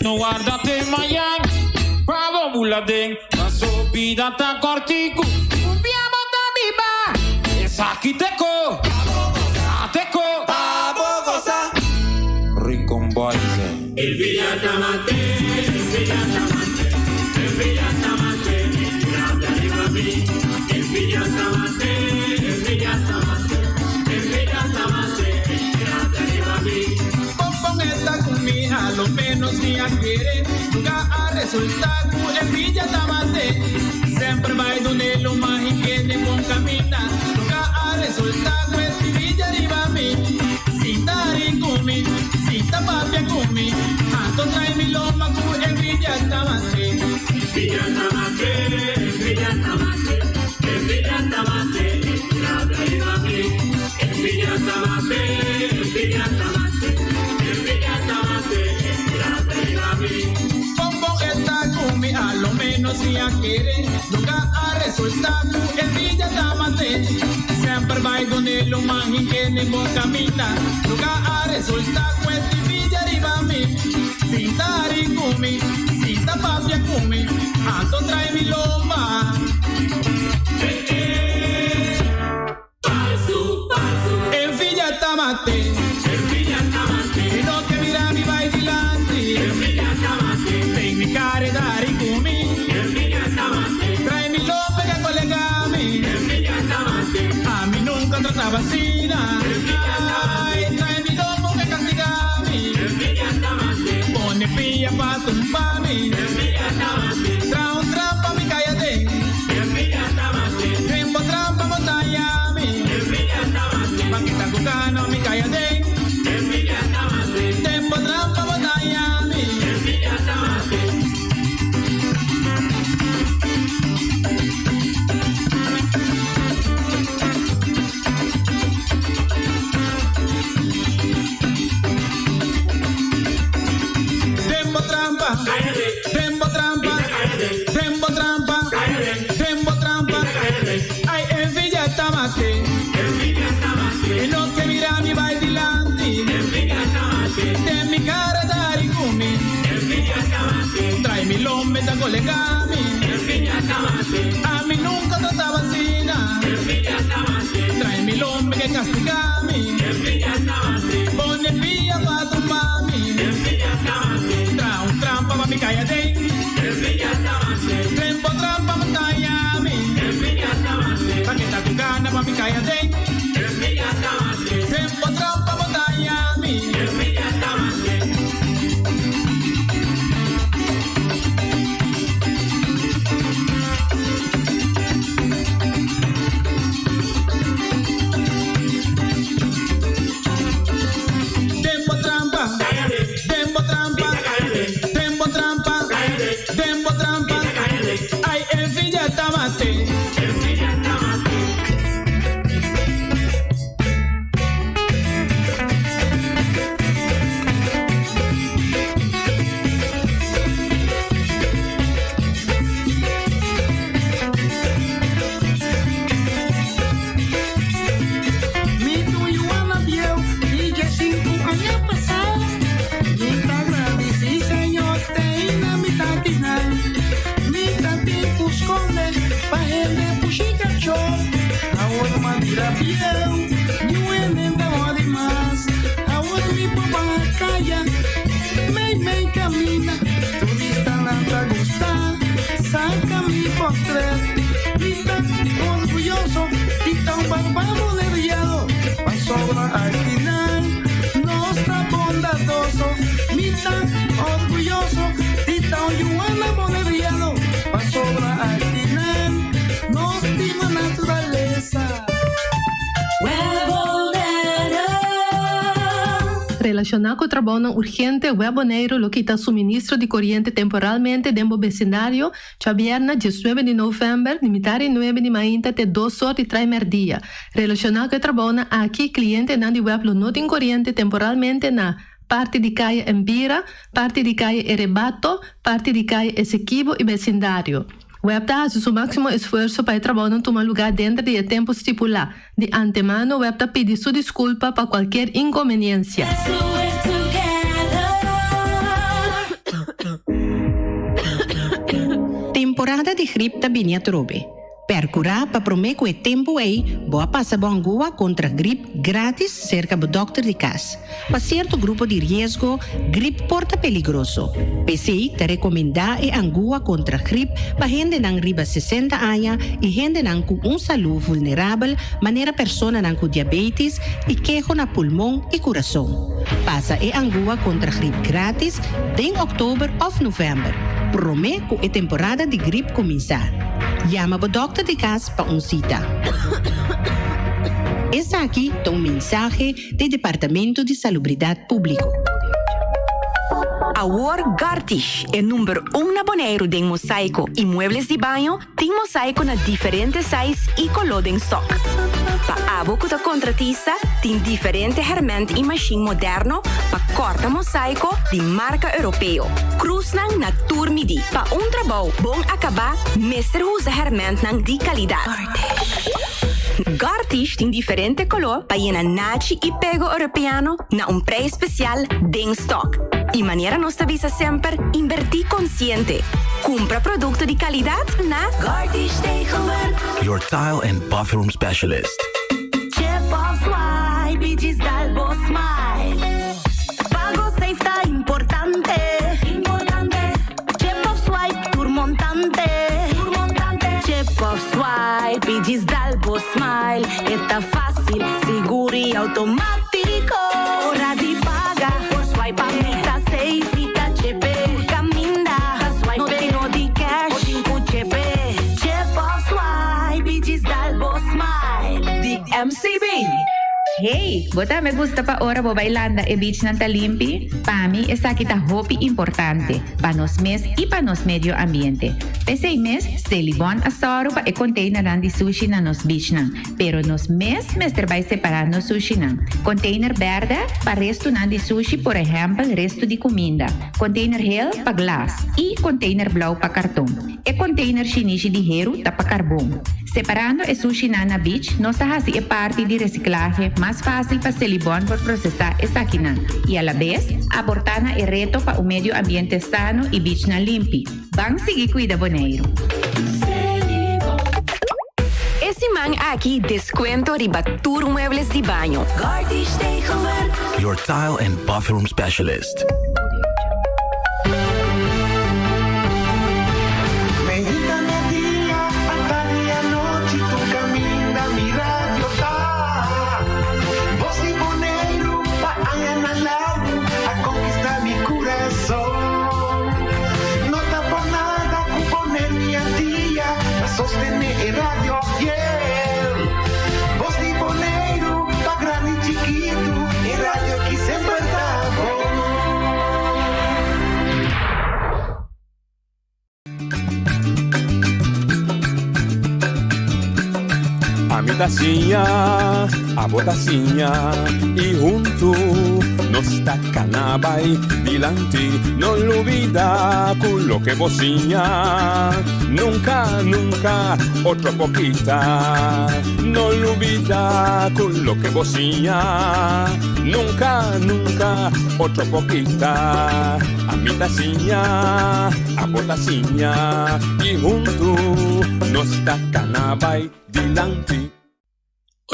No guárdate mañana, bravo buladén, paso vida tan cortico, un día bota viva, es aquí teco, ateco, Rincón Boys. Pon esta comida, lo menos ni a quiere. Nunca a resultar ku envidia tamate. Sempre vai donde lo más higiene con camina. Nunca a resultar ku envidia riba mi. Sita kumi, sita papia kumi. Anto trae mi loma ku envidia tamate. Pongo esta kumi a lo menos si a quiere. Nunca a resultar ku envidia tamate. Sempre vai donde lo más higiene con camina. Nunca a resultar ku envidia riba mi. Sita kumi, sita papia kumi. Anto trae mi lomba. Envidia tamate. E no que mira mi vai dilante. Tem mi care dari kumi. Trae mi lomba que colega mi. A mí nunca trataba así. Ay, trae mi lombo que castiga mi. Pone pilla pa tumba mi. Trae un trampa mi cállate. Tempo trampa montaña mi. Paquita cucano mi cállate. Tempo trampa montaña mi. Tempo trampa, tempo trampa, tempo trampa, tempo trampa. Ay, envidia tamate. Y no que mira mi bailante. De mi cara dari kumi. Trae mi lombe tan colegami. A mí nunca trataba así. Trae mi lombe que castigami. Pone pilla pa tu mami. Bira bieu, niun hende ta wòri mas. Awor mi por baha kaya, mei mei kaminda. Turistanan ta gusta saka mi pòrtrèt. Mi ta orguyoso di ta un barba boneriano, pasobra akinan nos ta bondadoso. Mi ta orguyoso di ta un yuana boneriano, pasobra akinan nos stima naturalesa. Relashoná ku trabounan urgente, Web Boneiru lo kita suministro di koriente temporalmente den bo besindario djabièrnè diesnuebe di novèmber di mitar di nuebe di mainta te dos or di trai mèrdia. Relashoná ku e trabounan aki, klientenan di web lo no tin koriente temporalmente na, parti di Kaya Embira, parti di Kaya Erebato, parti di Kaya Esequibo i besindario. Web ta hasi su máksimo esfuerso pa e trabounan tuma lugá denter di e tempu stipulá. Di antemano web ta pidi su diskulpa pa kualkier inkonbeniensia. Temporada di grip ta bini atrobe. Percurá pa promé cu e tempu ei bo a pasa bo angua contra grip gratis cerca bo dokter di cas. Pa cierto grupo di riesgo, grip por ta peligroso. P'esei ta recomendá e angua contra grip pa hendenan riba 60 aña y hendenan cu un salú vulnerabel manera personanan cu diabetis y keho na pulmon y curason. Pasa e angua contra grip gratis den october of november, promé cu e temporada di grip cuminsá. Yama bo dòkter di kas pa un sita. Esaki ta un mensahe di Departamento di Salubridat Públiko. Awor Gartish, e number un na Boneiru den mosaiko i muebles di baño, tin mosaiko na diferente size i koló den stock. Pa abo ku ta kontratista, tin diferente hèrmènt i mashin moderno pa kòrta mosaiko di marka europeo. Krusnan na tur midí. Pa un trabou bon akabá mester usa hèrmèntnan di kalidat. Gartish tin diferente koló pa yena nachi i pego europeano na un prei spesial den stòk. I manera nos ta bisa semper, inbertí konsiente. Kumpra produkto di kalidat na Gartish Tegelwerk. Your tile and bathroom specialist. Chip of swipe i djis dal bo smile. Pago safe ta importante. Importante. Chip of swipe tur montante. Tur montante. Chip of swipe i djis dal bo smile. E ta fácil, sigur i automátiko. Ora di paga por swipe pa mi ta safe. Mi ta chepe. Tur kaminda ta swipe. No tin no di cash. Bo tin ku chepe. Chip of swipe i djis dal bo smile. Di MCB. Hey, bo tambe gusta pa ora bo bai landa e beachnan ta limpi? Pa mi esaki ta hopi importante, pa nos mes i pa nos medio ambiente. P'esei mes, Selibon a sòru pa e konteinernan di sushi na nos beachnan, pero nos mes mester bai separá nos sushinan. Konteiner bèrdè pa restunan di sushi, por ehèmpel restu di kuminda, konteiner hel pa glas i konteiner blou pa karton. E container shinishi di heru ta pa carbon. Separando e sushinan na beach, nos ta haci e parti di reciclahe mas facil pa Selibon por procesa esakinan y alabes aporta na e reto pa un medio ambiente sano y beachnan limpi. Ban sigui cuida Boneiru! E siman aki descuento riba tur muebles di baño. Your tile and bathroom specialist. Ami ta siña, abo ta siña y huntu nos ta cana bay dilanti. No lubida cu loke bo siña nunca, nunca otro por kita. No lubida cu loke bo siña nunca, nunca otro por kita. Ami ta siña, abo ta siña y huntu nos ta cana bay dilanti.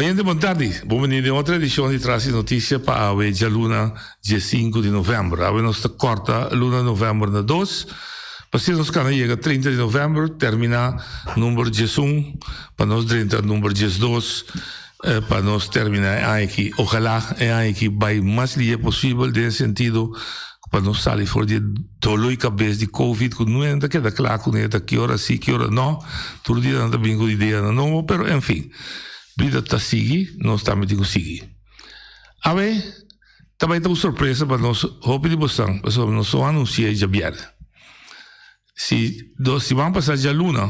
Oyente bon tardi, bon bini den otro edicion di Tras di Noticia pa awe djaluna diesinku di november. Awe nos ta corta luna november na dos, pa asina nos cana yega 30 di november, termina number diesun pa nos drenta number diesdos pa nos termina e aña aki. Ojalá e aña aki bay mas lihe posibel den e sentido pa nos sali for di e dolo y cabes di covid cu nunca ta keda cla cu ne ta ki ora si ki ora no, tur dia nan ta bin cu ideanan nobo, pero enfin. Bida ta sigui, nos tambe tin ku sigui. Awe ta bai ta un sorpresa pa nos hopi di bosan, pasobra nos no anunsi'é djabièrnè. Si dos siman pasá djaluna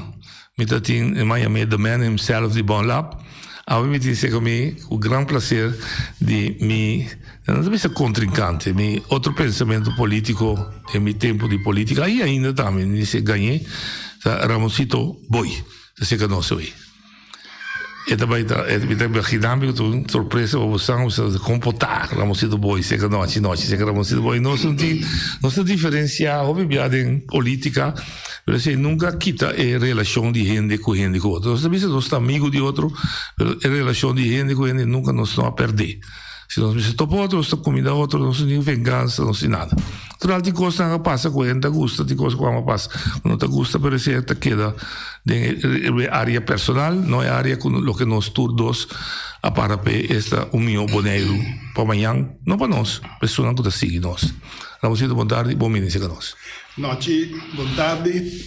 mi ta tin e man yam'é The Man Himself di Bon Lab, awe mi tin serka mi ku gran plaser di mi, no ta bisa kontrinkante, mi otro pensamentu polítiko den mi tempu di polítika i ainda tambe mi dice gañ'é, ta Ramonsito Boy ta serka nos awe. E ta bai ta, e mi ta imaginá mi ku ta un sorpresa pa bosan, boso ta kompotá Ramonsito Boy seka nochi nochi seka Ramonsito Boy. Nos no tin, nos ta diferensiá hopi bia den polítika, pero esei nunka a kita e relashon di hende ku hende ku otro. Nos ta bisa nos ta amigu di otro, pero e relashon di hende ku hende nunka nos no a pèrdé. Si nos mester topa otro, nos ta kumindá otro, nos no tin vengansa, nos tin nada. Total tin kosnan a pasa ku hende ta gusta, tin kos ku a pasa ku no ta gusta, pero esei ta keda den e área personal, no e área ku loke nos tur dos a para p'e, esta un mihó Boneiru pa mañan, no pa nos, pa esunnan ku ta sigui nos. Ramonsito, bon tardi, bon bini serka nos. Nochi, bon tardi.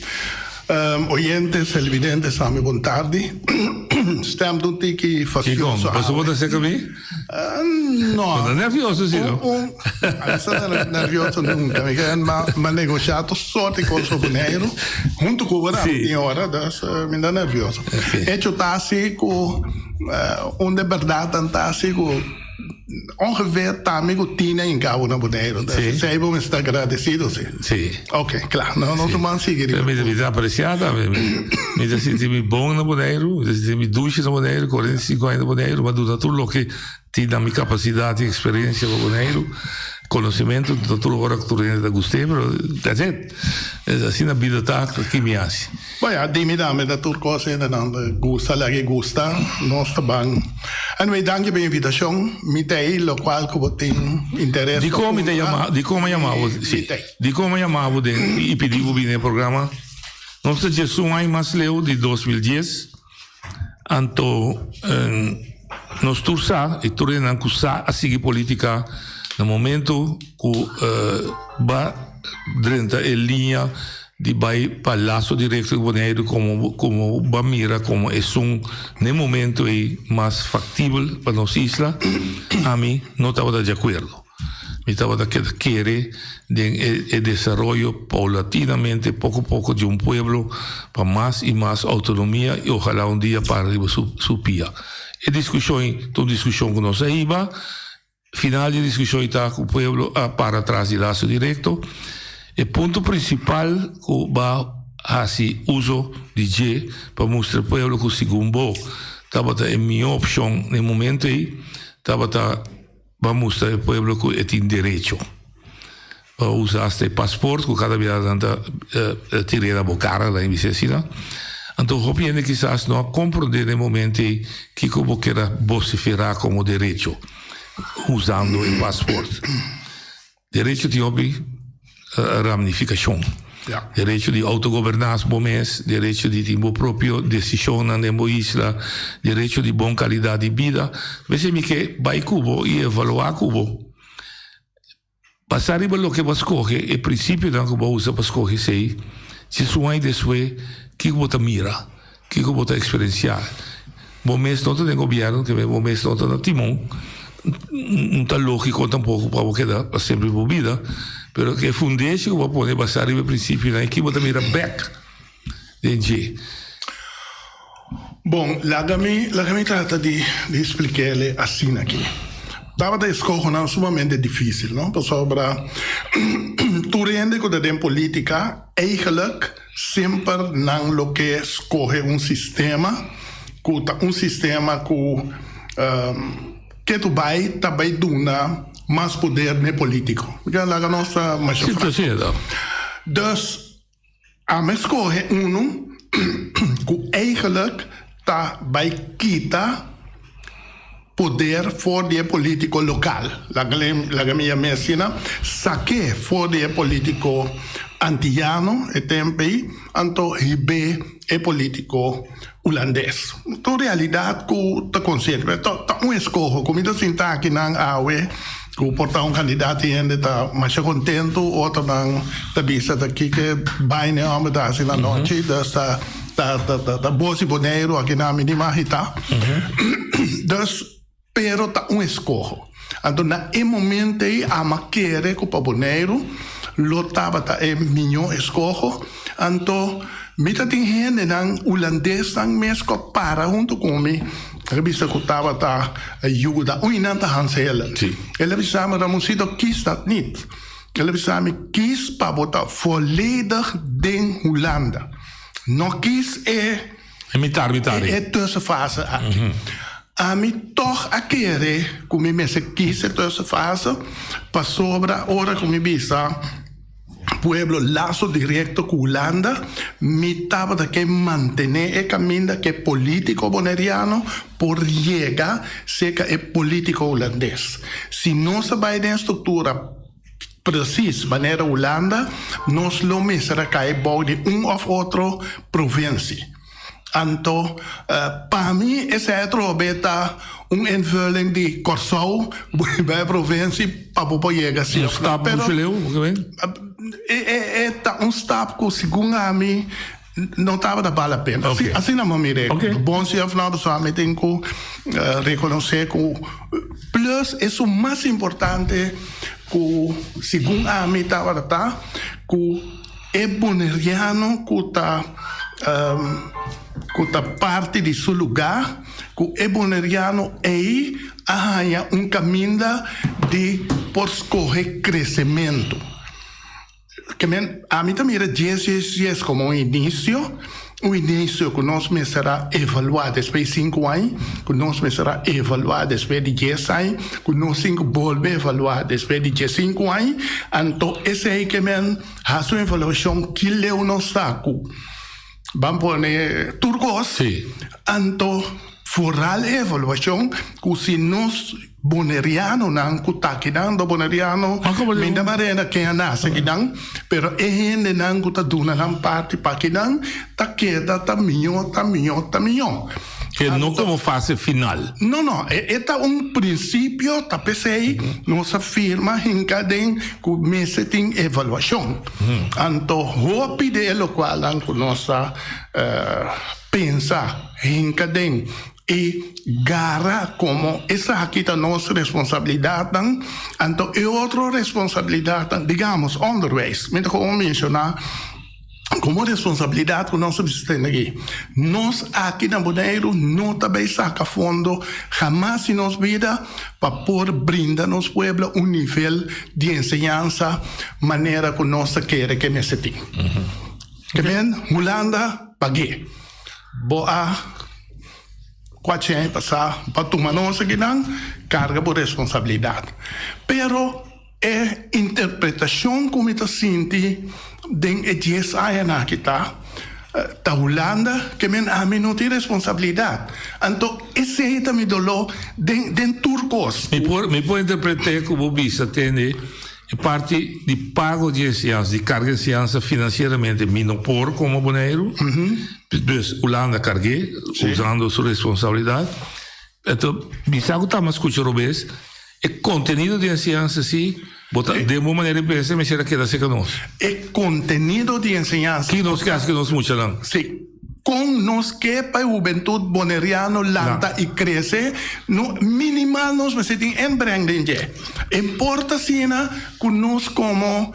Oyentes, televidentes tambe bon tardi. Stem ta un tiki fastioso awe. Pasobra bo ta serka mi? No. Bo ta nervioso si no? Un, a mi sa nervioso nunca. Mi ke ma negosha tur sorti kos ku Boneiru huntu ku bo tin ora, dus mi ta nervioso. Hecho ta asi ku un de berdadnan ta asi ku. Ongeveer tambe ku Tina i Gabo na Boneiru. Sí. Esei bo mester ta agradesido, sí. Sí. Ok, kla. No, no man sigui riba. Mi ta apresiá tambe. Mi ta sinti mi bon na Boneiru, mi ta sinti mi dushi na Boneiru, 45 aña na Boneiru, mi a duna tur loke tin na mi kapasidat i eksperensia pa Boneiru. Konosementu no tur ora ku tur hende ta gust'é, pero that's it. Asina bida ta, ki mi hasi. Bo ya, di mi tambe ta tur cos hendenan ta gusta laga e gusta, nos ta ban. Anyway, danki pa e invitacion, mi ta ei locual cu bo tin interes pa Dicon mi ta puntra, yama, dicon mi a yama bo, mi si, ta ei. dicon mi a yama bo den y pidi bo bini e programa? Nos ta djesun aña mas leu di 2010, anto nos tur sa y tur hendenan cu sa a sigui politica na momento cu ba drenta e liña di bai pa laso directo di Boneiru como como ba mira como esun n'e momento ei mas factibel pa nos isla, ami no tabata di acuerdo. Mi tabata keda kere den e e desaroyo paulatinamente poco poco di un pueblo pa mas y mas autonomia y ojalá un dia para riba su su pia. E discusion ei ta un discusion cu nos a hiba. Final di e diskushon i ta ku pueblo a para tras di laso direkto. E punto prinsipal ku ba hasi uso di dje pa mustra e pueblo ku segun bo tabata e mihó opshon na e momento ei tabata ba mustra e pueblo ku e tin derecho. Ba usa asta e pasport ku kada bia nan ta tir'é na bo kara, laga mi bisa asina. Anto hopi hende kisas no a komprondé na e momento ei kiko bo kier a bosiferá komo derecho usando e pasport. Derecho tin hopi ramnifikashon. Derecho di outogoberná bo mes, derecho di tin bo propio desishonnan den bo isla, derecho di bon kalidat di bida. P'esei mi ke bai ku bo i evaluá ku bo. Basá riba loke bo a skohe, e prinsipionan ku bo a usa pa skohe esei, si suai despues, kiko bo ta mira? Kiko bo ta eksperensiá? Bo mes no ta den gobièrnu, ke bo mes no ta na timon, no ta lógiko tampoko pa bo keda pa semper bo bida, pero e fundeshi ku bo a pone basá riba e prinsipionan ei, ki bo ta mira bèk den dje? Bon, laga mi, laga mi trata di, di splik'el asina aki. Tabata eskohonan sumamente difísil, no? Pasobra tur hende ku ta den polítika eigelijk semper nan lo ke skohe un sistema ku ta un sistema ku ketu bai ta bai duna mas poder n'e polítiko. Laga nos ta masha franko. Dus. Ami skohe unu ku eigenlijk ta bai kita poder for di e politico local, laga mi yam'é asina, sak'é for di e politico antiyano e tempo ei, anto hib'é e politico hulandes. Ta un realidad cu ta consciente, pero ta un escoho cu mi ta sinta aki nan awe cu por ta un candidato y hende ta masha contento, otronan ta bisa ta kiko baina e homber ta haci na nochi, dus ta ta bos di Boneiru aki nan mi ni magita. Dus, pero ta un eskoho. Anto na e momento ei ama kere ku pa Boneiru lo tabata e miñó eskoho. Anto mi ta tin hendenan hulandesnan mes ku a para huntu ku mi a bisa ku tabata yuda. Un di nan ta Hans Helen. El a bisa mi, Ramoncito, kies dat niet. El a bisa mi, kies pa bo ta volledig den Hulanda. No kies e. E mitar mitar. E tussenfase aki. Ami tog a kere ku mi mester kies e tussenfase pasobra ora ku mi bisa pueblo laso direkto ku Hulanda mi tabata ke mantene e kaminda ku e politiko boneriano por yega serka e politiko hulandes. Si nos a bai den struktura Precies manera Hulanda, nos lo mester a kai bou di un of otro provincie. Anto, pa mi esei atrobe ta un invulling di Kòrsou bai provincie pa bo por yega si Un stap mucho leu, bo ke men? E ta un stap ku segun ami no tabata bal a pena. Asina mi a mira e. Bon si of no, pasobra mi tin ku rekonosé ku plus esun mas importante ku segun ami tabata ta ku e boneriano ku ta ku ta parti di su lugá ku e boneriano ei a haña un kaminda di por skohe kresementu. Ke men, ami ta mira dies dies dies komo un inisio, un inisio ku nos mester a evaluá despues di sinku aña, ku nos mester a evaluá despues di dies aña, ku nos tin ku bolbe evaluá despues di diesinku aña. Anto esei ke men hasi un evaluashon ki leu nos ta ku ban pone tur kos, anto foral e evaluashon ku si nos. Bonerianonan ku ta akinan do Boneriano mi ta marena ken a nase akinan pero e hendenan ku ta duna nan parti pa akinan ta keda ta mió ta mió ta mió. E no komo fase final. No no e ta un prinsipio ta p'esei nos a firma hinka den ku mester tin evaluashon anto hopi di e lokualnan ku nos ta pensa hinka den I gara komo esaki ta nos responsabilidatnan, anto e otro responsabilidatnan, digamos, onderwijs, mi ta komo menshoná komo responsabilidat ku nos a bisa tene aki. Nos aki na Boneiru no ta bai saka fondo hamas di nos bida pa por brinda nos pueblo un nivel di enseñansa manera ku nos ta kere ke mester tin. Ke men Hulanda pag'é. Bo a kuachi aña pasá pa tuma nos akinan, karga bo responsabilidat. Pero e interpretashon ku mi ta sinti den e dies añanan aki ta, ta Hulanda ke men ami no tin responsabilidat. Anto esei ta mi doló den den tur kos. Mi por mi por interpret'é ku bo bisa tende E parti di pago di enseñansa, di karga enseñansa finansieramente mi no por komo Boneiru. Dus Hulanda karg'é usando su responsabilidat. Enton mi sa ku ta mas skucha robes, e kontenido di enseñansa si bo ta den bo manera di pensa mester a keda serka nos. E kontenido di enseñansa. Ki nos ke hasi ku nos muchanan? Si. Kon nos ke pa e hubentut boneriano lanta i krese, no minimal nos mester tin inbreng den dje. Importa asina ku nos komo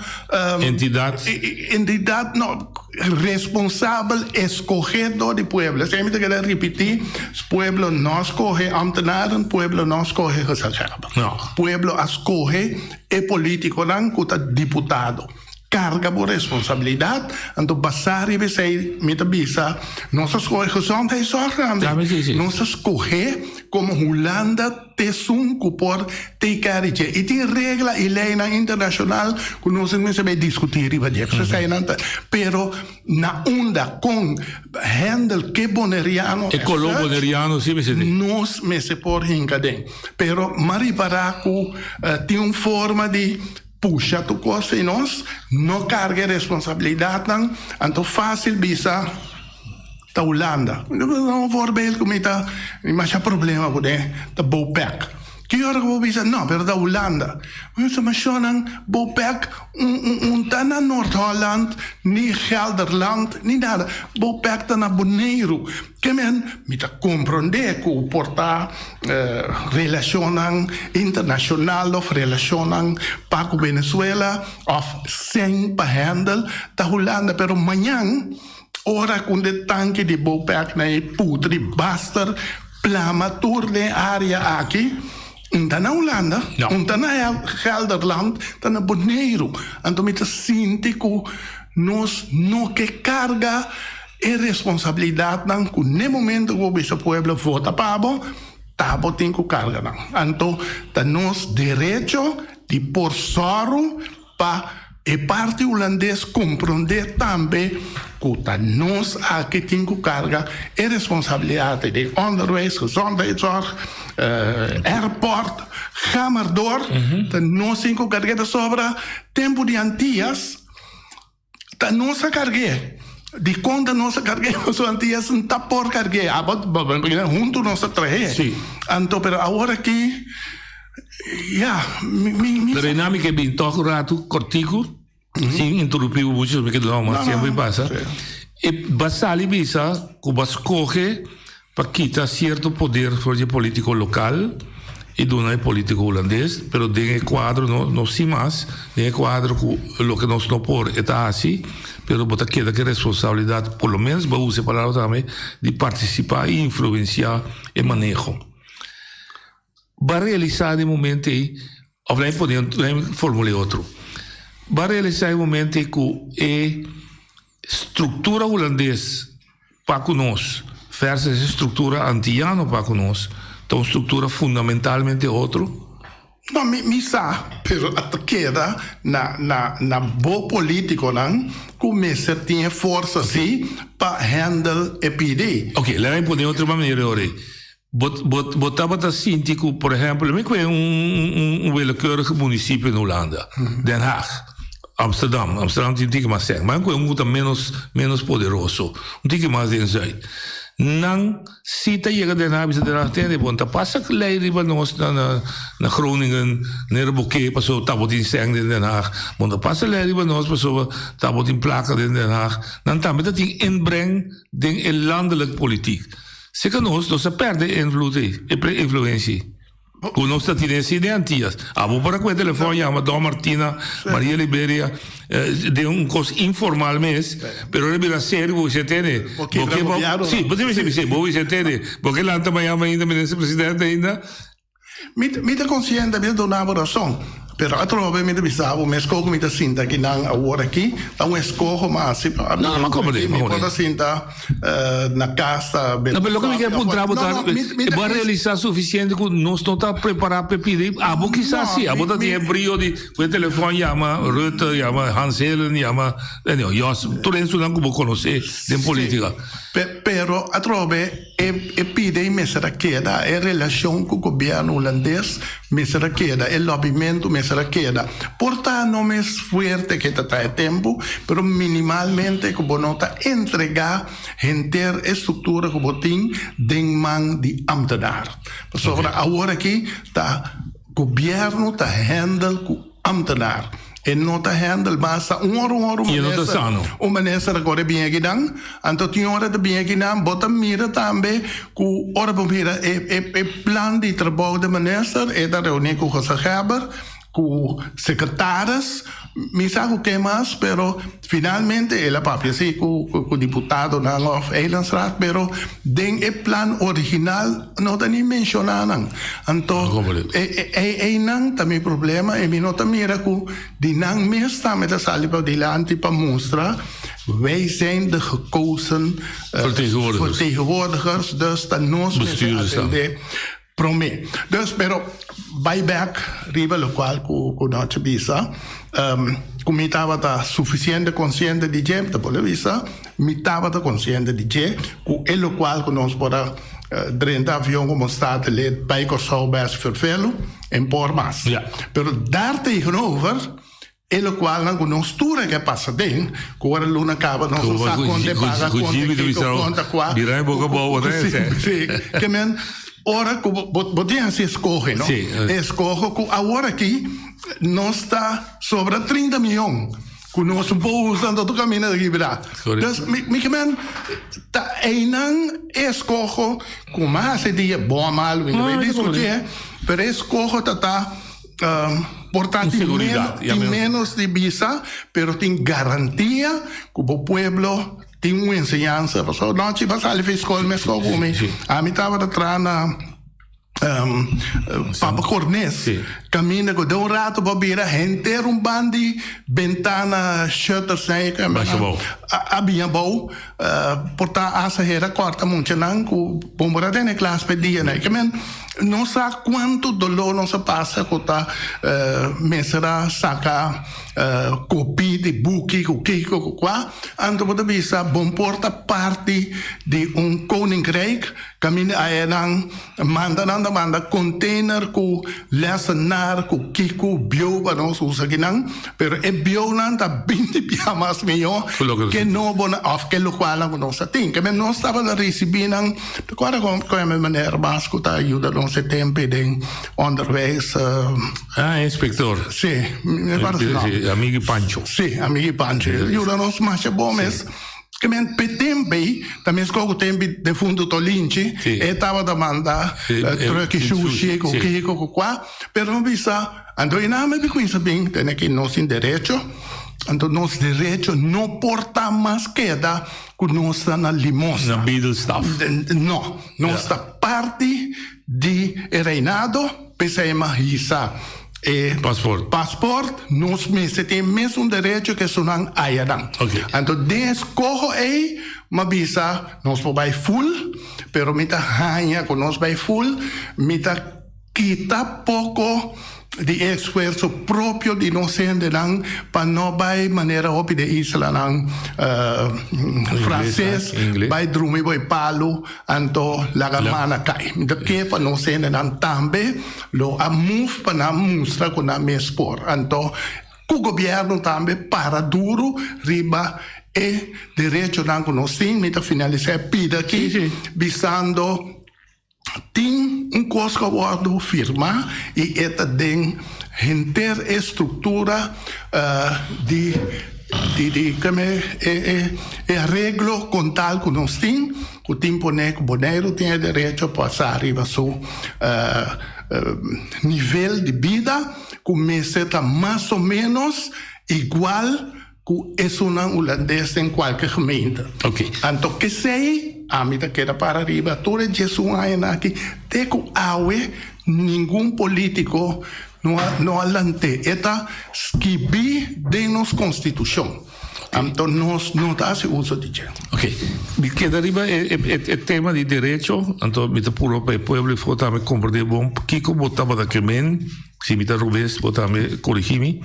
Entidat. entidat no responsabel eskohe dor di pueblo. Esei mi ta keda ripití, pueblo no a skohe ambtenaren, pueblo no a skohe gezaghebber. No. Pueblo a skohe e politikonan ku ta diputado. Karga bo responsabilidat, anto basá riba esei mi ta bisa, nos a skohe gezondheidszorg tambe. Nos a skohe komo Hulanda t'esun ku por take care di dje. I tin regla i leinan internashonal ku nos no mester bai diskutí riba dje. Pasobra eseinan ta, pero na unda kon handle ke boneriano E koló boneriano si mester tin. Nos mester por hinka den. Pero m'a ripará ku tin un forma di Pusha tur kos i nos no karga e responsabilidatnan, anto fásil bisa ta Hulanda. Un voorbeeld ku mi ta mi masha problema kuné ta Bopec. Ki ora ku bo bisa no pero ta Hulanda. Mi bisa ma shonnan Bopec un ta na Noord-Holland ni Gelderland ni nada. Bopec ta na Boneiru. Ke men, mi ta komprondé ku por ta relashonnan internashonal òf relashonnan pa ku Venezuela òf sen pa hèndel ta Hulanda, pero mañan ora ku de tanke di Bopec na e putri baster plama tur den e área aki, un ta na Hulanda, un ta na Gelderland, ta na Boneiru. Anto mi ta sinti ku nos no ke karga. E responsabilidatnan ku n'e momento ku bo bisa pueblo vota pa bo, ta bo tin ku karga nan. Anto ta nos derecho di por sòru pa e parti hulandes komprondé tambe ku ta nos aki tin ku karga e responsabilidat den onderwijs, gezondheidszorg, airport, ga maar door. Ta nos tin ku karga. Pasobra tempu di Antias. Ta nos a karg'é. Dikon ta nos a karg'é? Pasobra Antias no ta por karg'é. Abo huntu nos a trah'é. Sí. Anto, pero awor aki, ya, mi, mi, mi. Pero einan mi ke bin tòg un ratu kòrtiku, sin interrumpí bo muchu, mi ke duna bo mas tiempo i pasa. E ba sali bisa ku bo a skohe pa kita sierto poder for di e politico local y duna e politico hulandes, pero den e cuadro no no sin mas, den e cuadro cu loke nos no por e ta haci, pero bo ta keda cu e responsabilidad, por lo menos bo a usa e palabra tambe, di participa y influencia e maneho. Bo a realisa den e momento ey, of laat mi pone, laat mi formula e otro, bo a realisa e momento ey cu e structura hulandes pa ku nos versus e struktura antiyano pa ku nos ta un struktura fundamentalmente otro? No, mi mi sa, pero a ta keda na na na bo politikonan ku mester tin e forsa si pa handle e pidi. Ok, laga mi pone otro manera ora ei. Bo bo bo tabata sinti ku, por ehèmpel, mi kue un un un willekeurig munisipio na Hulanda, Den Haag, Amsterdam, Amsterdam tin un tiki mas sèn, ma mi kue un ku ta ménos ménos poderoso, un tiki mas den zùid. Nan si ta yega Den Haag bisa Den Haag tende bon ta pasa lei riba nos na na na Groningen, Nederboké pasobra tabatin sèn den Den Haag, bon ta pasa lei riba nos pasobra tabatin plaka den Den Haag. Nan tambe ta tin inbreng den e landelijk politiek. Seka nos, nos a perde e invloed ei, e influencia ei. Ku nos ta tene si den Antias. Abo por a kue telefòn yama Don Martina, Maria Liberia, den un kos informal mes, pero ora bira serio bo bisa tene. Bo kebra gobièrnu. Si, bo tin bisa, bo bisa tene. Bo ke lanta mañana mainta minister presidente ainda. Mi ta konsiente, mi ta duna bo rason, pero atrobe mi ta bisa bo, meskos ku mi ta sinta akinan awor aki, ta un eskoho mas hasi pa mi. No, no, mi Mi por ta sinta na kas ta bebe No, pero loke mi kòfie ke puntra bo ta, No, no, mi bo a realisá sufisiente ku nos no ta prepará pa e pidi? Abo kisas si, abo ta tin e brio di ku e telefòn yama Rutte, yama Hans Helen, yama, anyway, Jos, tur esunnan ku bo konosé den politika. Pero atrobe. E e pide i mester a keda, e relashon ku gobièrnu hulandes mester a keda, e lòbimentu mester a keda. Por ta no mes fuerte ke ta ta e tempu, pero minimalmente ku bo no ta entregá henter e struktura ku bo tin den man di ámtenar. Pasobra awor aki ta gobièrnu ta hèndel ku Ambtenaar. E no ta handle basta un ora un ora un Y e no ta minister sano. un minister a kore bin akinan anto tin ora ta bin akinan bo ta mira tambe ku ora bo mira e e e plan di trabou di minister e ta reuni ku Jose Geber. Ku sekretaris, mi sa ku ken mas, pero finalmente el a papia si ku ku diputadonan òf eilandsraad, pero den e plan original no ta ni menshoná nan. Anto e einan ta mi problema i mi no ta mira ku di nan mes tambe ta sali padilanti pa mustra wij zijn de gekozen vertegenwoordigers, dus ta nos mester atendé. Promé. Dus, pero bai bek riba lokual ku ku Noche bisa, ku mi tabata sufisiente konsiente di dje, mi ta por bisa, mi tabata konsiente di dje, ku e lokual ku nos por a drenta avion komo Statenlid bai Kòrsou bes fervelu en por mas. Pero daar tegenover E lokualnan ku nos tur a ke pasa den, ku ora luna kaba nos no sa kon te paga, kon te kiko, kon ta kua. Sí, ke men ora ku bo bo tin hasi eskohe, no? Eskoho ku awor aki nos ta sobra 30 miyon ku nos por usa anto tur kaminda ta kibra. Dus mi mi ke men ta einan e eskoho ku mas hasi dia bon o malu mi no bai diskuti, pero e eskoho ta ta. Por ta tin tin menos di bisa, pero tin garantia ku bo pueblo tin un enseñansa. Pasobra nochi bo a sali for skol meskos ku mi. Ami tabata traha na Papa Cornes, kaminda ku den un rato bo a bira henter un ban di bentana shutters a bin abou. Por ta asa hera kòrta muchanan ku bo por a tene klas p'e dianan. Ke men no sa kuantu doló nos a pasa ku ta mester a saka kopi di buki ku kiko ku kua. Anto bo ta bisa bon por ta parti di un koninkrijk kaminda ayenan manda nan ta manda container ku lessenaar ku kiko bieu pa nos usa kinan pero e bieunan ta binti bia mas mihó ke nobonan òf ke lokualnan ku nos ta tin ke men nos tabata risibí nan ta kòrda kon e meneer mas ku ta yuda nos e tempu den onderwijs Ah inspector si mi kòrda su nòmber Amigi Pancho si Amigi Pancho yuda nos masha bon mes. Ke men p'e tempu ei, ta meskos ku tempu di defuntu Tolinchi, e tabata manda truck shushi ku kiko ku kua, pero no bisa, anto e nan mester kuminsa bin tene ki nos tin derecho, anto nos derecho no por ta mas keda ku nos ta na limosna. Na bedelstaf. No, nos ta parti di e reinado, p'esei a hisa e paspoort, nos mester tin e mesun derecho ku esunnan ayanan. Anto den e skoho ei mi a bisa nos por bai ful, pero mi ta haña ku nos bai ful, mi ta kita poko di e esfuerso propio di nos hendenan pa no bai manera hopi den islanan franses bai drumi bo e palu Anto laga mana kai. Mi ta ke pa nos hendenan tambe lo a move pa nan mustra ku nan mes por. Anto ku gobièrnu tambe para duru riba e derechonan ku nos tin. Mi ta finalisá e pida aki bisando tin un kos ku a wòrdu firmá i e ta den henter e struktura di Di di keme e e e areglo kontal ku nos tin, ku tin pone ku Boneiru tin e derecho pa sa riba su nivel di bida ku mester ta mas o menos igual ku esunnan hulandes den kualke gemeente. Anto kesei ami ta keda para riba tur e diesun añanan aki te ku awe ningun politiko No a no a lant'é. E ta skibí den nos konstitushon. Anto nos no ta hasi uso di dje. Ok. Mi keda riba e e e tema di derecho, anto mi ta purba pa e pueblo efo tambe komprendé bon kiko bo tabata ke men, si mi ta robes bo tambe korigí mi.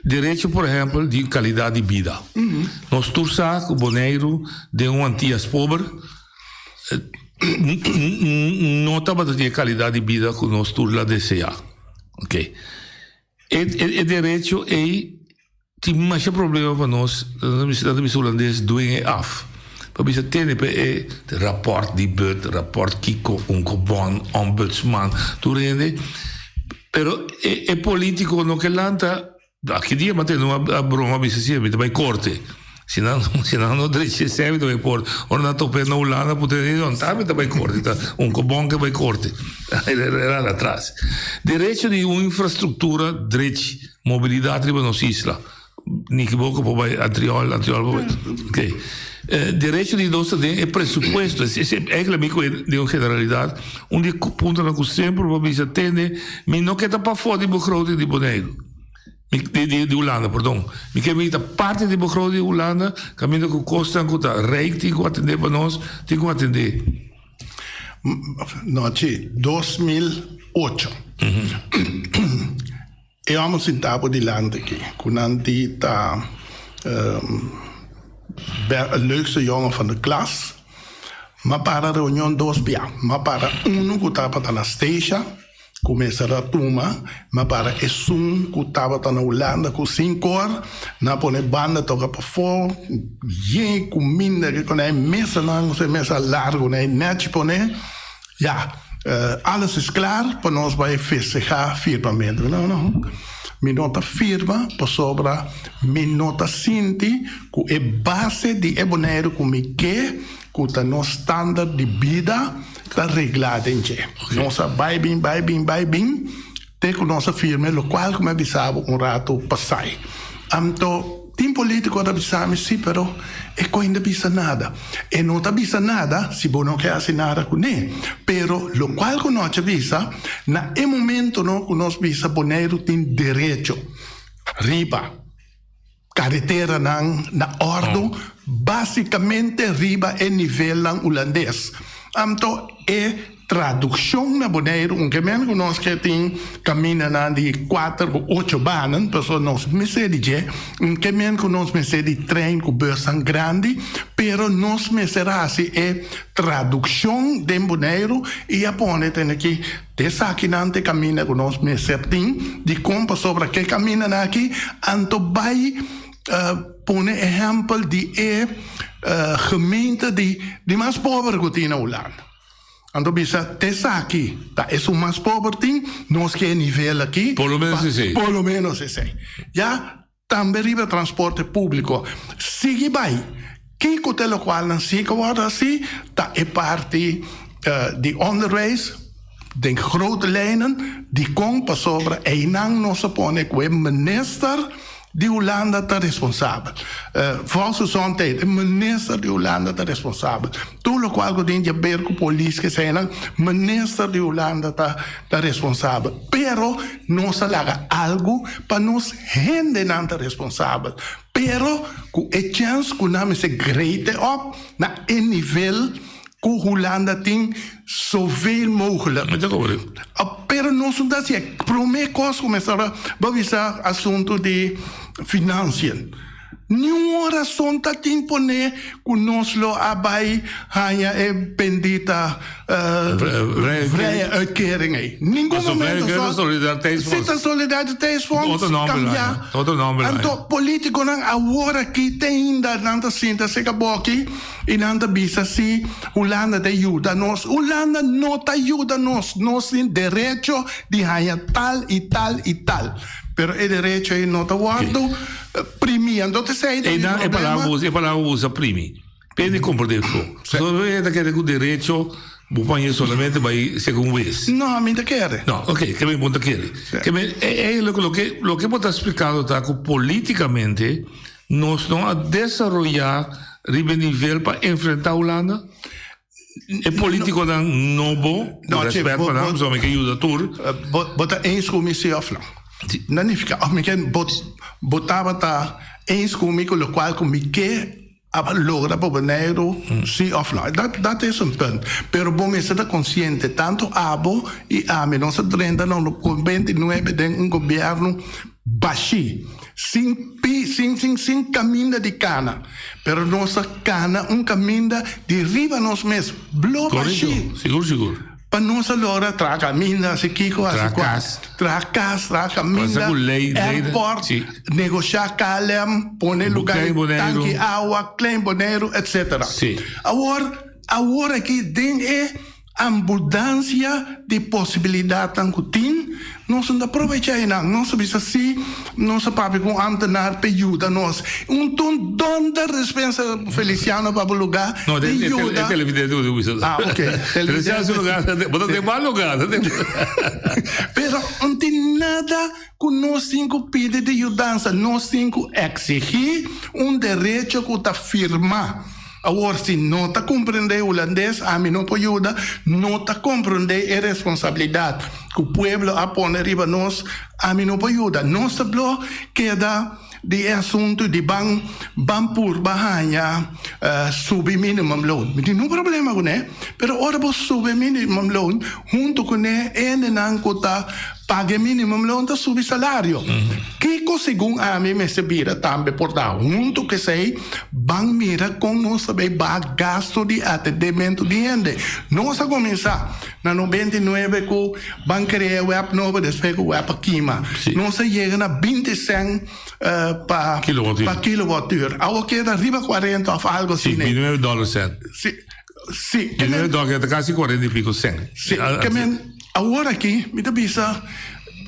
Derecho por ehèmpel di kalidat di bida. Nos tur sa ku Boneiru den un Antias pober No tabata tin e calidad di bida cu nos tur la desea. Ok. E, e, e derecho ei tin masha problema pa nos, nan ta bisa holandes dwing e af. Pa bisa tene pa e rapport di but, rapport kiko, unkobon, ombudsman, tur hende. Pero e, e politico no ke lanta, aki dia m'a tene un broma bisa si, mi ta bai corte. Si nan si nan no drecha esei mi ta bai korte. Ora nan top'é na Hulanda puntra e don ta mi ta bai korte ta un kobon ke bai korte. El a atras. Derecho di un infrastruktura drechi, mobilidat riba nos isla. Niki Boka por bai Antriol, Antriol por bai. Ok. Derecho di nos ta den e presupuesto. Es eigenlijk mi ku den un generalidat un di e puntonan ku semper bo a bisa tende mi no ke ta pafó di begroting di Boneiru. Mi, di, di, di Hulanda, perdon. Mi ke mi ta parti di begroting di Hulanda, kaminda ku kosnan ku ta rijk tin ku atendé pa nos, tin ku atendé. No, chi, 2008. E hòmber sintá bo dilanti aki, ku nan di ta leukste jongen van de klas, m'a para reunion dos bia. M'a para unu ku tabata na Statia, ku mester a tuma, m'a para esun ku tabata na Hulanda ku sinkor, nan a pone banda toka pafó, yen kuminda ke konai, mesanan, mesa largu nai nèchi pone. Ja, alles is klaar pa nos bai festehá firmamentu. No, no. Mi no ta firma pasobra mi no ta sinti ku e base di e Boneiru ku mi ke ku ta nos standaard di bida ta reglá den dje. Nos a bai bin, bai bin, bai bin te ku nos a firma e lokual ku mi a bisa bo un ratu pasai. Anto. Tin politico ta bisa mi si pero e koe no ta bisa nada. E no ta bisa nada si bo no ke hasi nada kuné. Pero lokual ku nos a bisa na e momentonan ku nos bisa Boneiru tin derecho riba kareteranan na òrdu basikamente riba e nivelnan hulandes. Anto e Tradukshon na Boneiru, un ke men ku nos ke tin kamindanan di kuater ku ocho banan, pasobra nos mester di dje, un ke men ku nos mester di trein ku busnan grandi, pero nos mester hasi e tradukshon den Boneiru i a pone tene ki esakinan ta e kaminda ku nos mester tin, dikon pasobra ke kamindanan aki anto bai pone ehèmpel di e gemeente di mas pober ku tin na Hulanda. Anto bisa t'esaki ta esun mas pober tin, nos ke e nivel aki. Por lo menos esei. Por lo menos esei. Ya, tambe riba transporte públiko. Sigui bai. Kiko ta e lokualnan si ke wòrdu hasi? Ta e parti di onderwijs den grote lijnen. Dikon? Pasobra einan nos a pone ku e minister Di Hulanda ta responsabel. Volksgezondheid, e minister di Hulanda ta responsabel. Tur lokual ku tin djaber ku polis kesenan, minister di Hulanda ta ta responsabel. Pero nos a laga algu pa nos hendenan ta responsabel. Pero ku e chèns ku nan mester greite op na e nivel Ku Hulanda tin zoveel mogelijk. Pero nos no ta hasié. Promé kos ku mester bo bisa asuntu di financiën. Niun rason ta tin poné ku nos lo a bai haña e bendita vrije uitkering ei. Ningun momento. Si ta solidariteitsfonds kambia. Anto politikonan awor aki te ainda nan ta sinta seka boki. I nan ta bisa si Hulanda ta yuda nos. Hulanda no ta yuda nos. Nos tin derecho di haña tal i tal i tal. Pero e derecho ei no ta wòrdu primí. Anto ta esei ta mi problema. E palabra ku e palabra ku usa primi. Pende komprendé so. So e ta kere ku derecho bo paña solamente bai segun wes. No, mi ta kere. No, oké, ke mi bo ta kere. Ke mi eigenlijk loke loke bo ta splikando ta ku politikamente Nos no a desaroyá riba e nivel pa enfrentá Hulanda? E polítikonan nobo, ku rèspèt pa nan, pasobra mi ke yuda tur. Bo ta eens ku mi sí òf no? No nifiká òf mi ke bo tabata eens ku mi ku lokual ku mi ke a logra pa Boneiru sí òf no. Dat is un punt. Pero bo mester ta konsiente, tantu abo i ami, nos a drenta na 29 den un gobièrnu bashí. Sin pi, sin, sin, sin caminda di cana. Pero nos a cana un caminda di riba nos mes, blo Correcto, bashí. sigur, sigur. Pa nos a logra traha caminda, haci kico, haci Traha cua. cas. Traha cas, traha caminda, Pasa cu ley, ley, airport, si. negocia KLM, pone lugar Klein di Boneiru. tanki awa, Klein Boneiru, etcetera. Si. Awor, awor aki den e ambudancia di posibilidadnan cu tin. Nos no ta probecha einan. Nos ta bisa si nos a papia ku un ambtenaar p'e yuda nos. Un ton donder despensa Feliciano pa bo lugá No, di e yuda. televidente ku bisa. Ah, ok. Feliciano su lugá, bo ta den mal lugá. Pero no tin nada ku nos tin ku pidi di yudansa. Nos tin ku eksigí un derecho ku ta firmá. Awor, si no ta komprendé hulandes, ami no por yuda, no ta komprendé e responsabilidat ku pueblo a pone riba nos, ami no por yuda. Nos ta blo keda di e asuntu di ban ban purba haña subi minimumloon. Mi tin nun problema kuné, pero ora bo subi minimumloon, huntu kuné hendenan ku ta Paga e minimumloon ta subi salario. Kiko segun ami mester bira tambe por ta huntu ku esei ban mira kon nos ta bay baha gasto di atendementu di hende. Nos a kuminsá na 99 ku ban krea e web nobo despues ku web a kima. Nos a yega na 20 sèn pa kilowattuur. Awo keda riba 40 òf algu asina. Sí, 29 dòler sèn. Sí, sí. 29 dòler ta kasi 40 i piko sèn. Sí, ke men. Awor aki mi ta bisa,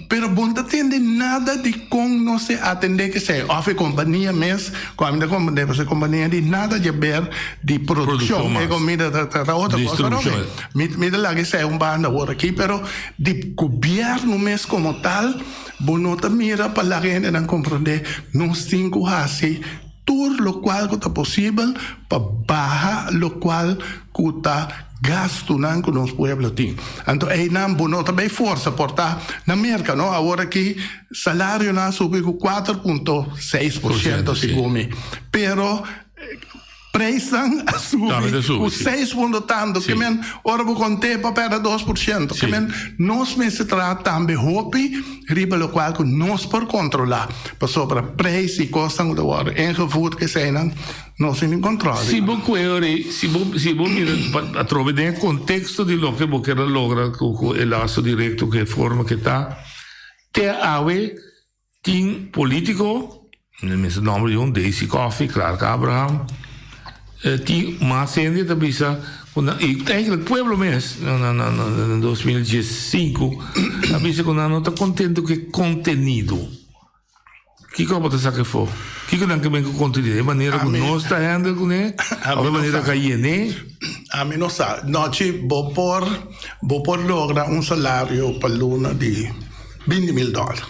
pero bo no ta tende nada di kon nos te atendé kesei, òf e kompania mes, ku ami ta komprendé pasobra e kompania di nada dje ber di produkshon, e komida ta ta otro kos, pero oke, mi mi ta laga esei un banda awor aki, pero di gobièrnu mes komo tal, bo no ta mira pa laga e hendenan komprendé nos tin ku hasi tur lokual ku ta posibel pa baha lokual ku ta gastunan ku nos pueblo tin. Anto einan bo no ta bay forsa por ta na Merka no, awor aki salarionan a subi ku 4.6% segun mi, pero prijsnan a subi ku seis punto tantu, ke men ora bo kont'é pa pèrdè 2%, ke men nos mester traha tambe hopi riba lokual ku nos por kontrolá, pasobra prijs i kosnan ku ta wòrdu ingevoerd keseinan Nos tin control. Si bo kue ori, si bo si bo mira atrobe den e konteksto di loke bo kier a logra ku ku e laso direkto ku e forma ke ta, te awe tin politiko, mi mester nomber di un, Daisy Coffie, Clark Abraham, tin mas hende ta bisa ku nan, i eigenlijk pueblo mes na na na na 2015 a bisa ku nan no ta kontento ku e kontenido. Kiko abo ta saka efo? Kiko nan ke ben ku kontenido? E manera ku nos ta handle kuné? Of e manera ku a yen'é? Ami no sa. Nochi bo por bo por logra un salario pa luna di binti mil dòler.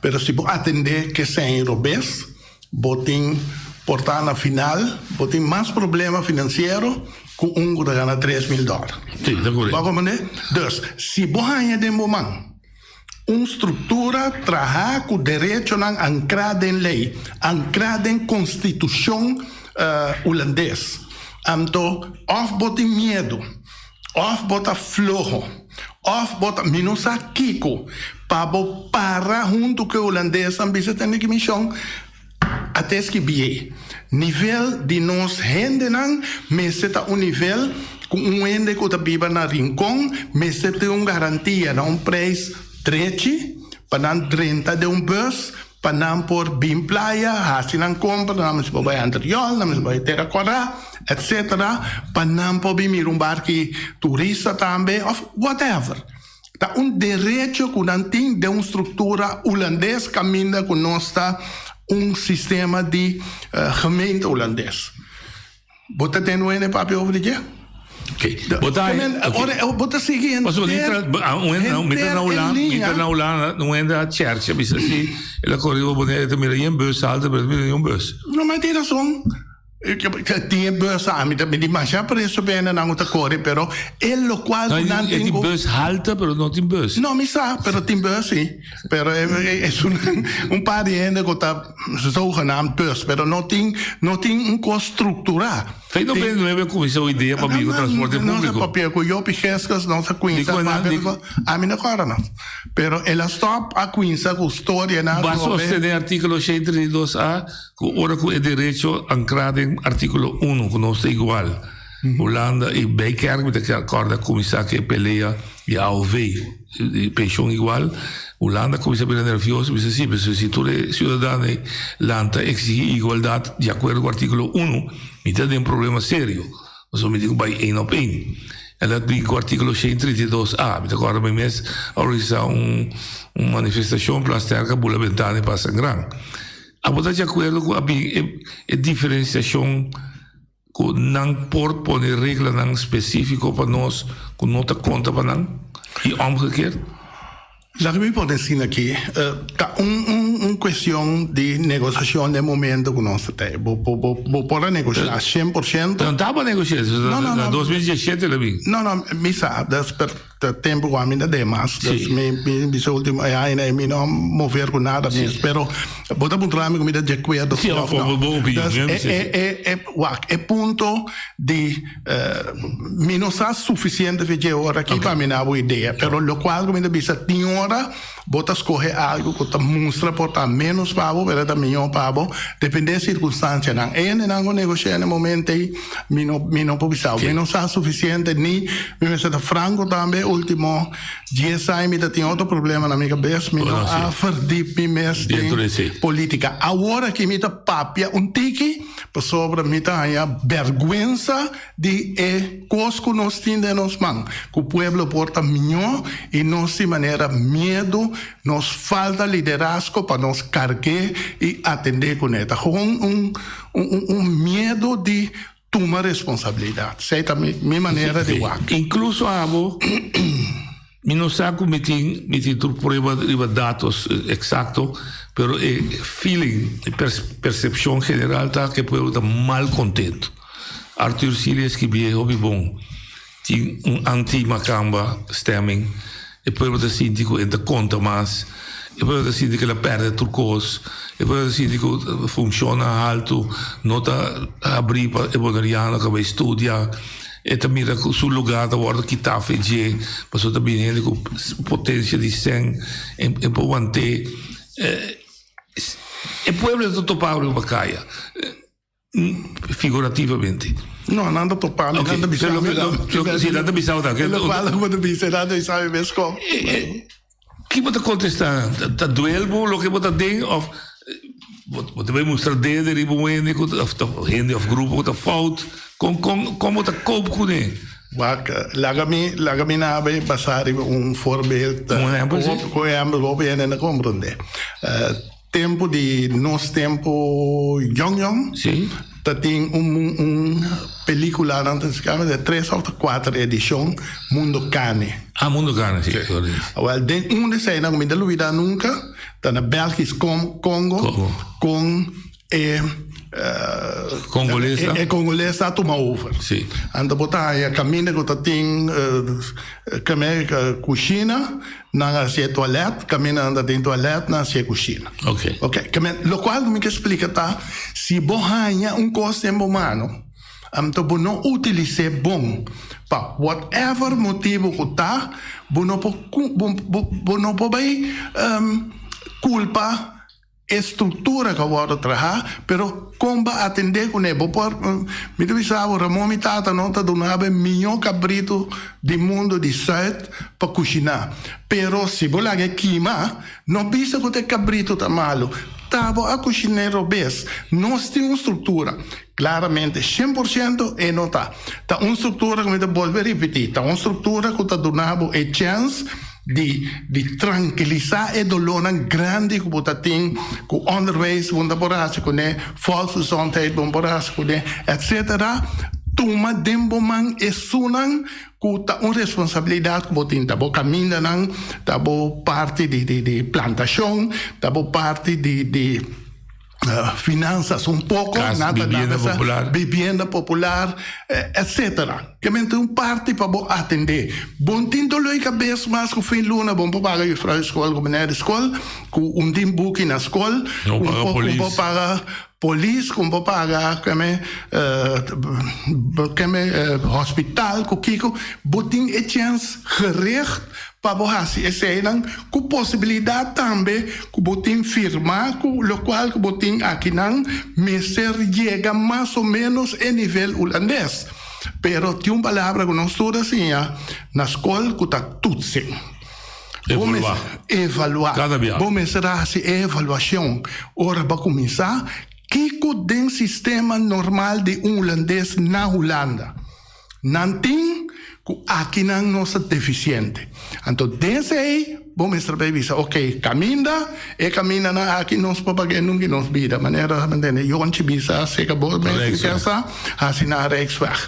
Pero si bo atendé kesei robes, bo tin por ta na final bo tin mas problema finansiero ku un ku ta gana 3000 dòler. Sí, ta korekto. Bo a komprendé? Dus, si bo haña den bo man Un struktura trahá ku derechonan ankrá den lei, ankrá den konstitushon hulandes. Anto òf bo tin miedu, òf bo ta floho, òf bo ta, mi no sa kiko, pa bo para huntu ku e hulandesnan bisa tende ki mishon a ta eskibí. Nivel di nos hendenan mester ta un nivel ku un hende ku ta biba na Rincon mester tin un garantia na un preis drechi pa nan drenta den un bus pa nan por bin playa, hasi nan kompra, nan mester por bai Antriol, nan mester bai Tera Kòrá, etcetera, pa nan por bin mira un barki turista tambe òf whatever. Ta un derecho ku nan tin den un struktura hulandes kaminda ku nos ta un sistema di gemeente hulandes. Bo ta tende wende papia over di dje? Oké. Bo ta Ora bo ta sigui henter henter e liña. Mi ta na Hulanda, un hende a chèrchi a bisa si el a kore riba Bonaire e ta mira yen bus alta pero e ta mira yen bus. No, ma e tin rason. Tin e bus ami ta di masha preso pa hendenan ku ta kore pero e lokual ku nan tin ku. E tin bus halta pero no tin bus. No mi sa pero tin bus si pero esun un par di hende ku ta zogenaamd bus pero no tin no tin un kos strukturá. Fe no bini nuebe kuminsá un idea pa bin ku transporte públiko. Nos a papia ku Jopi Geskus nos a kuminsá papia ku ami no kòrda mas pero el a stòp a kuminsá ku storianan. Bo a sostené artíkulo 132 a. Ku ora ku e derecho ankrá den artíkulo uno ku nos ta igual, Hulanda i Bijkerk mi ta kòrda kuminsá ku e pelea di AOV, di penshon igual, Hulanda a kuminsá bira nervioso bisa si, pasobra si tur e siudadano ei lanta eksigí igualdat di akuerdo ku artíkulo uno, mi ta den problema serio, pasobra mi tin ku bai ein op ein. El a bin ku artíkulo 132 A. Mi ta kòrda mi mes a organisá un un manifestashon Plasterk a bula bentana i pasa gran. Abo ta di akuerdo ku a bin e e diferensiashon ku nan por pone reglanan spesífiko pa nos ku no ta konta pa nan i omgekeerd? Laga mi pone asina aki, ta un un un cuestion di negociacion den momento cu nos ta tei. Bo bo bo bo por a negocia 100%. No taba negocia, No, no, na no. 2017 la bin. No, no, mi sa, dus per ta tempo cu ami ta den mas, dus mi mi bisa ultimo e aña ei mi no mover cu nada mes, pero bo ta puntra mi cu mi ta di acuerdo Si, of of no. bo opinion, Dus mi a e bisa e e e wak, e punto di Mi no sa suficiente fe dje ora aki pa mi na bo idea, pero locual cu mi ta bisa tin ora bo ta scoge algo cu ta mustra por ta menos pa bo pero ta mijo pa bo, depende e circunstancianan. E hendenan cu negocia na e momento ey mi no mi no por bisa bo. Mi no sa suficiente ni mi mester ta franco tambe ultimo dies aña mi ta tin otro problema na mi cabes, mi no a verdiep mi mes den politica. Awor aki mi ta papia un tiki. Pasobra mi ta haña bèrgwensa di e kos ku nos tin den nos man, ku pueblo por ta miñó i nos tin manera miedu, nos falta liderazgo pa nos karg'é i atendé kuné. Ta gewoon un un miedu di tuma responsabilidat. Esei ta mi manera di wak. Inkluso abo. Mi no sa ku mi tin mi tin tur prueba riba datos eksakto, pero e feeling, e persepshon general ta ku e pueblo ta mal kontentu. Arthur Sealy a skibié hopi bon, tin un anti-makamba stemming, e pueblo ta sinti ku e ta konta mas, e pueblo ta sinti ku el a pèrdè tur kos, e pueblo ta sinti ku funshonnan haltu no ta habrí pa e boneriano ku a bai studia. E ta mira ku su lugá ta wòrdu kitá fe dje, pasobra ta bini hende ku potensia di sèn en por want'é. E pueblo ta topá riba kaya, figurativamente. No, nan ta topá, nan ta bisa mi. Si, nan ta bisa bo ta. E lokual ku bo ta bisa, nan ta bisa mi mes kon. Ki bo ta kontestá? Ta duel bo loke bo ta den òf bo ta bai mustra dede riba un hende ku ta hende òf grupo ku ta fout? Kon kon kon bo ta koop kuné? Wak, laga mi laga mi nabe basá riba un voorbeeld. Un ehèmpel, si. Un ehèmpel ku hopi hende no komprondé. Tempu di nos tempu yong yong. Si. Ta tin un un pelicula nan ta sicaba de tres of cuater edicion Mundo Cane. Ah Mundo Cane si. Awel den un di eseinan cu mi ta lubida nunca ta na Belgisch Congo con e Congolesa. E Congolesa a tuma over. Si. Anto bo ta haya caminda cu ta tin cushina. Nan a hasié toilet, kaminda nan ta den toilet, nan a hasié kushina. Ok. Ok, ke lokual ku mi ke splika ta, si bo haña un kos den bo mano, anto bo no utilis'é bon, pa whatever motibu ku ta, bo no por bo no por bai kulpa E struktura ku a wòrdu trahá, pero kon bo a atendé kuné? Bo por, mi ta bisa bo, Ramon mi tata no ta duna bo e mihó kabritu di mundu di sùit pa kushiná. Pero si bo laga e kima, no bisa ku ta e kabritu ta malu. Ta bo a kushiné robes. Nos tin un struktura. Klaramente, 100% e no ta. Ta un struktura ku mi ta bolbe ripití, ta un struktura ku ta duna bo e chèns di di trankilisá e dolónan grandi ku bo ta tin ku onderwijs bo no ta por hasi kuné, volksgezondheid bo no por hasi kuné, etcetera. Tuma den bo man esunnan ku ta un responsabilidat ku bo tin. Ta bo kamindanan, ta bo parti di di di plantashon, ta bo parti di di. Finanzas un poco, Cas, nada bibienda nada sa, popular. bibienda popular, etcetera. Ke men tin un parti pa bo atende. Bon tin dolor di cabes mas cu fin luna bon por paga juffrouw di school cu meneer di school, cu un tin buki na school, No cu paga un polis. por paga polis, cu un por paga keme keme hospital cu kico. Bo tin e chens gericht Pa bo hasi eseinan ku posibilidat tambe ku bo tin firmá ku lokual ku bo tin akinan mester yega mas o ménos e nivel hulandes. Pero tin un palabra ku nos tur a siña na skol ku ta toetsen. Bo Evaluá. Evaluá. Kada bia. Bo mester a hasi e evaluashon ora bo a kuminsá. Kiko den sistema normal di un hulandes na Hulanda? Nan tin. ku akinan nos ta defisiente. Anto den esei bo mester bay bisa, ok, kaminda, e kamindanan aki nos por pag'é nunka i nos bida. Manera, mi tende, Yonchi bisa aserka bo mes kesa hasi nan Rijksweg.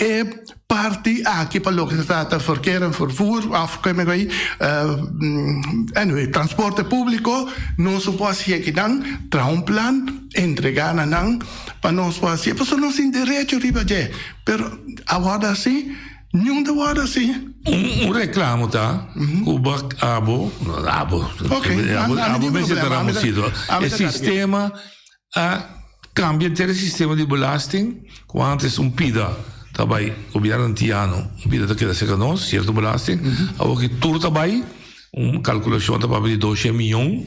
E parti aki pa loke ta trata verkeer en vervoer of ke mego ei, anyway, transporte públiko, nos no por hasi ekinan, traha un plan, entregá na nan pa nos por hasi, pasobra nos tin derecho riba dje. Pero a wòrdu hasi? Niun ta wòrdu hasi. Un reklamo ta ku bo abo, no abo, abo mester ta Ramosito, e sistema a kambia henter e sistema di belasting ku antes un pida ta bai gobièrnu antiano, un pida ta keda serka nos, sierto belasting, awor ki tur ta bai, un kalkulashon ta papia di doshen miyon.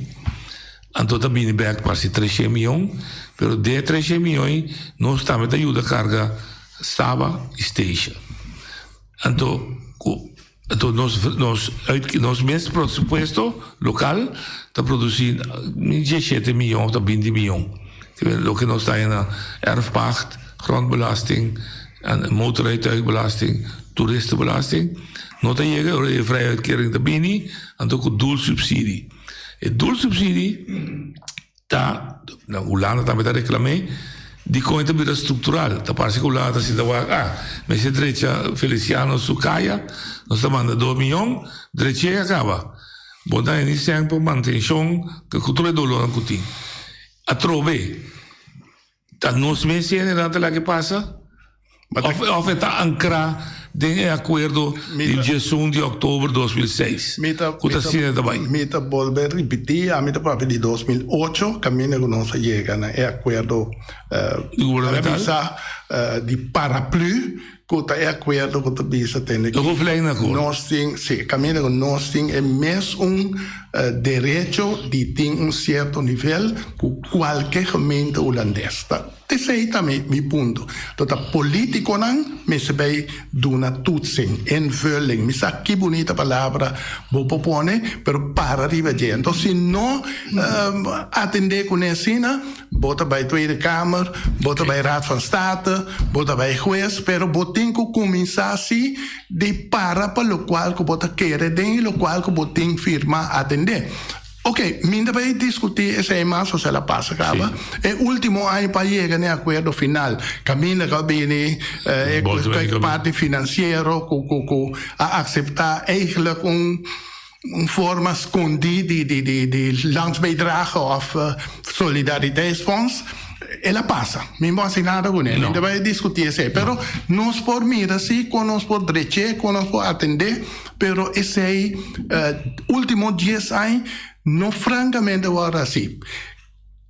Anto ta bini bek parsi treshen miyon, pero den e treshen miyon ei nos tambe ta yuda karga Saba i Statia. Anto ku anto nos nos uit nos mes presupuesto lokal ta produsi diesshete miyon òf ta binti miyon. Loke nos ta haña na erfpacht, grondbelasting, motorrijtuigbelasting, toeristenbelasting no ta yega ora e vrije uitkering ta bini anto ku doelsubsidie. E doelsubsidie ta, na Hulanda tambe ta reclam'é, dikon e ta bira structural. Ta parse ku Hulanda ta sinta wak, ah, mester drecha Feliciano su kaya, nos ta manda dos miyon, drech'é a kaba. Bo ta hende sèn pa mantenshon ku tur e dolónan ku tin. Atrobe. Ta nos mes hendenan ta laga e pasa? Of e ta ankrá den e akuerdo di diesun di òktober 2006 ku ta asina ta bai? Mi ta bolbe ripití, ami ta papia di 2008 kaminda ku nos a yega na e akuerdo Gubernamental? Bisa di paraplu ku ta e akuerdo ku ta bisa tende ki nos tin, si, kaminda ku nos tin e mes un derecho di tin un sierto nivel ku kualke gemeente hulandes. Ta esei ta mi mi punto. To ta politikonan mester bai duna toetsing, invulling, mi sa ki bunita palabra bo por pone, pero para riba dje. Enton si no atende kuné asina, Bo ta bai Tweede Kamer, bo ta bai Raad van State, bo ta bai hues, pero bo tin ku kuminsá si di para pa lokual ku bo ta kere den i lokual ku bo tin firma atendé. Oke, mi ta bai diskutí esei mas, osea la pasa kaba. E último aña pa yega na e akuerdo final, kaminda ku a bini e parti finansiero ku ku a akseptá eigentlik un. Un forma skondí di di di di landsbijdrage òf solidariteitsfonds, el a pasa. Mi no hasi nada kuné, mi ta bai diskutí esei. Pero nos por mira si kon nos por drech'é, kon nos por atendé, pero esei último dies aña no frankamente wòrdu hasi.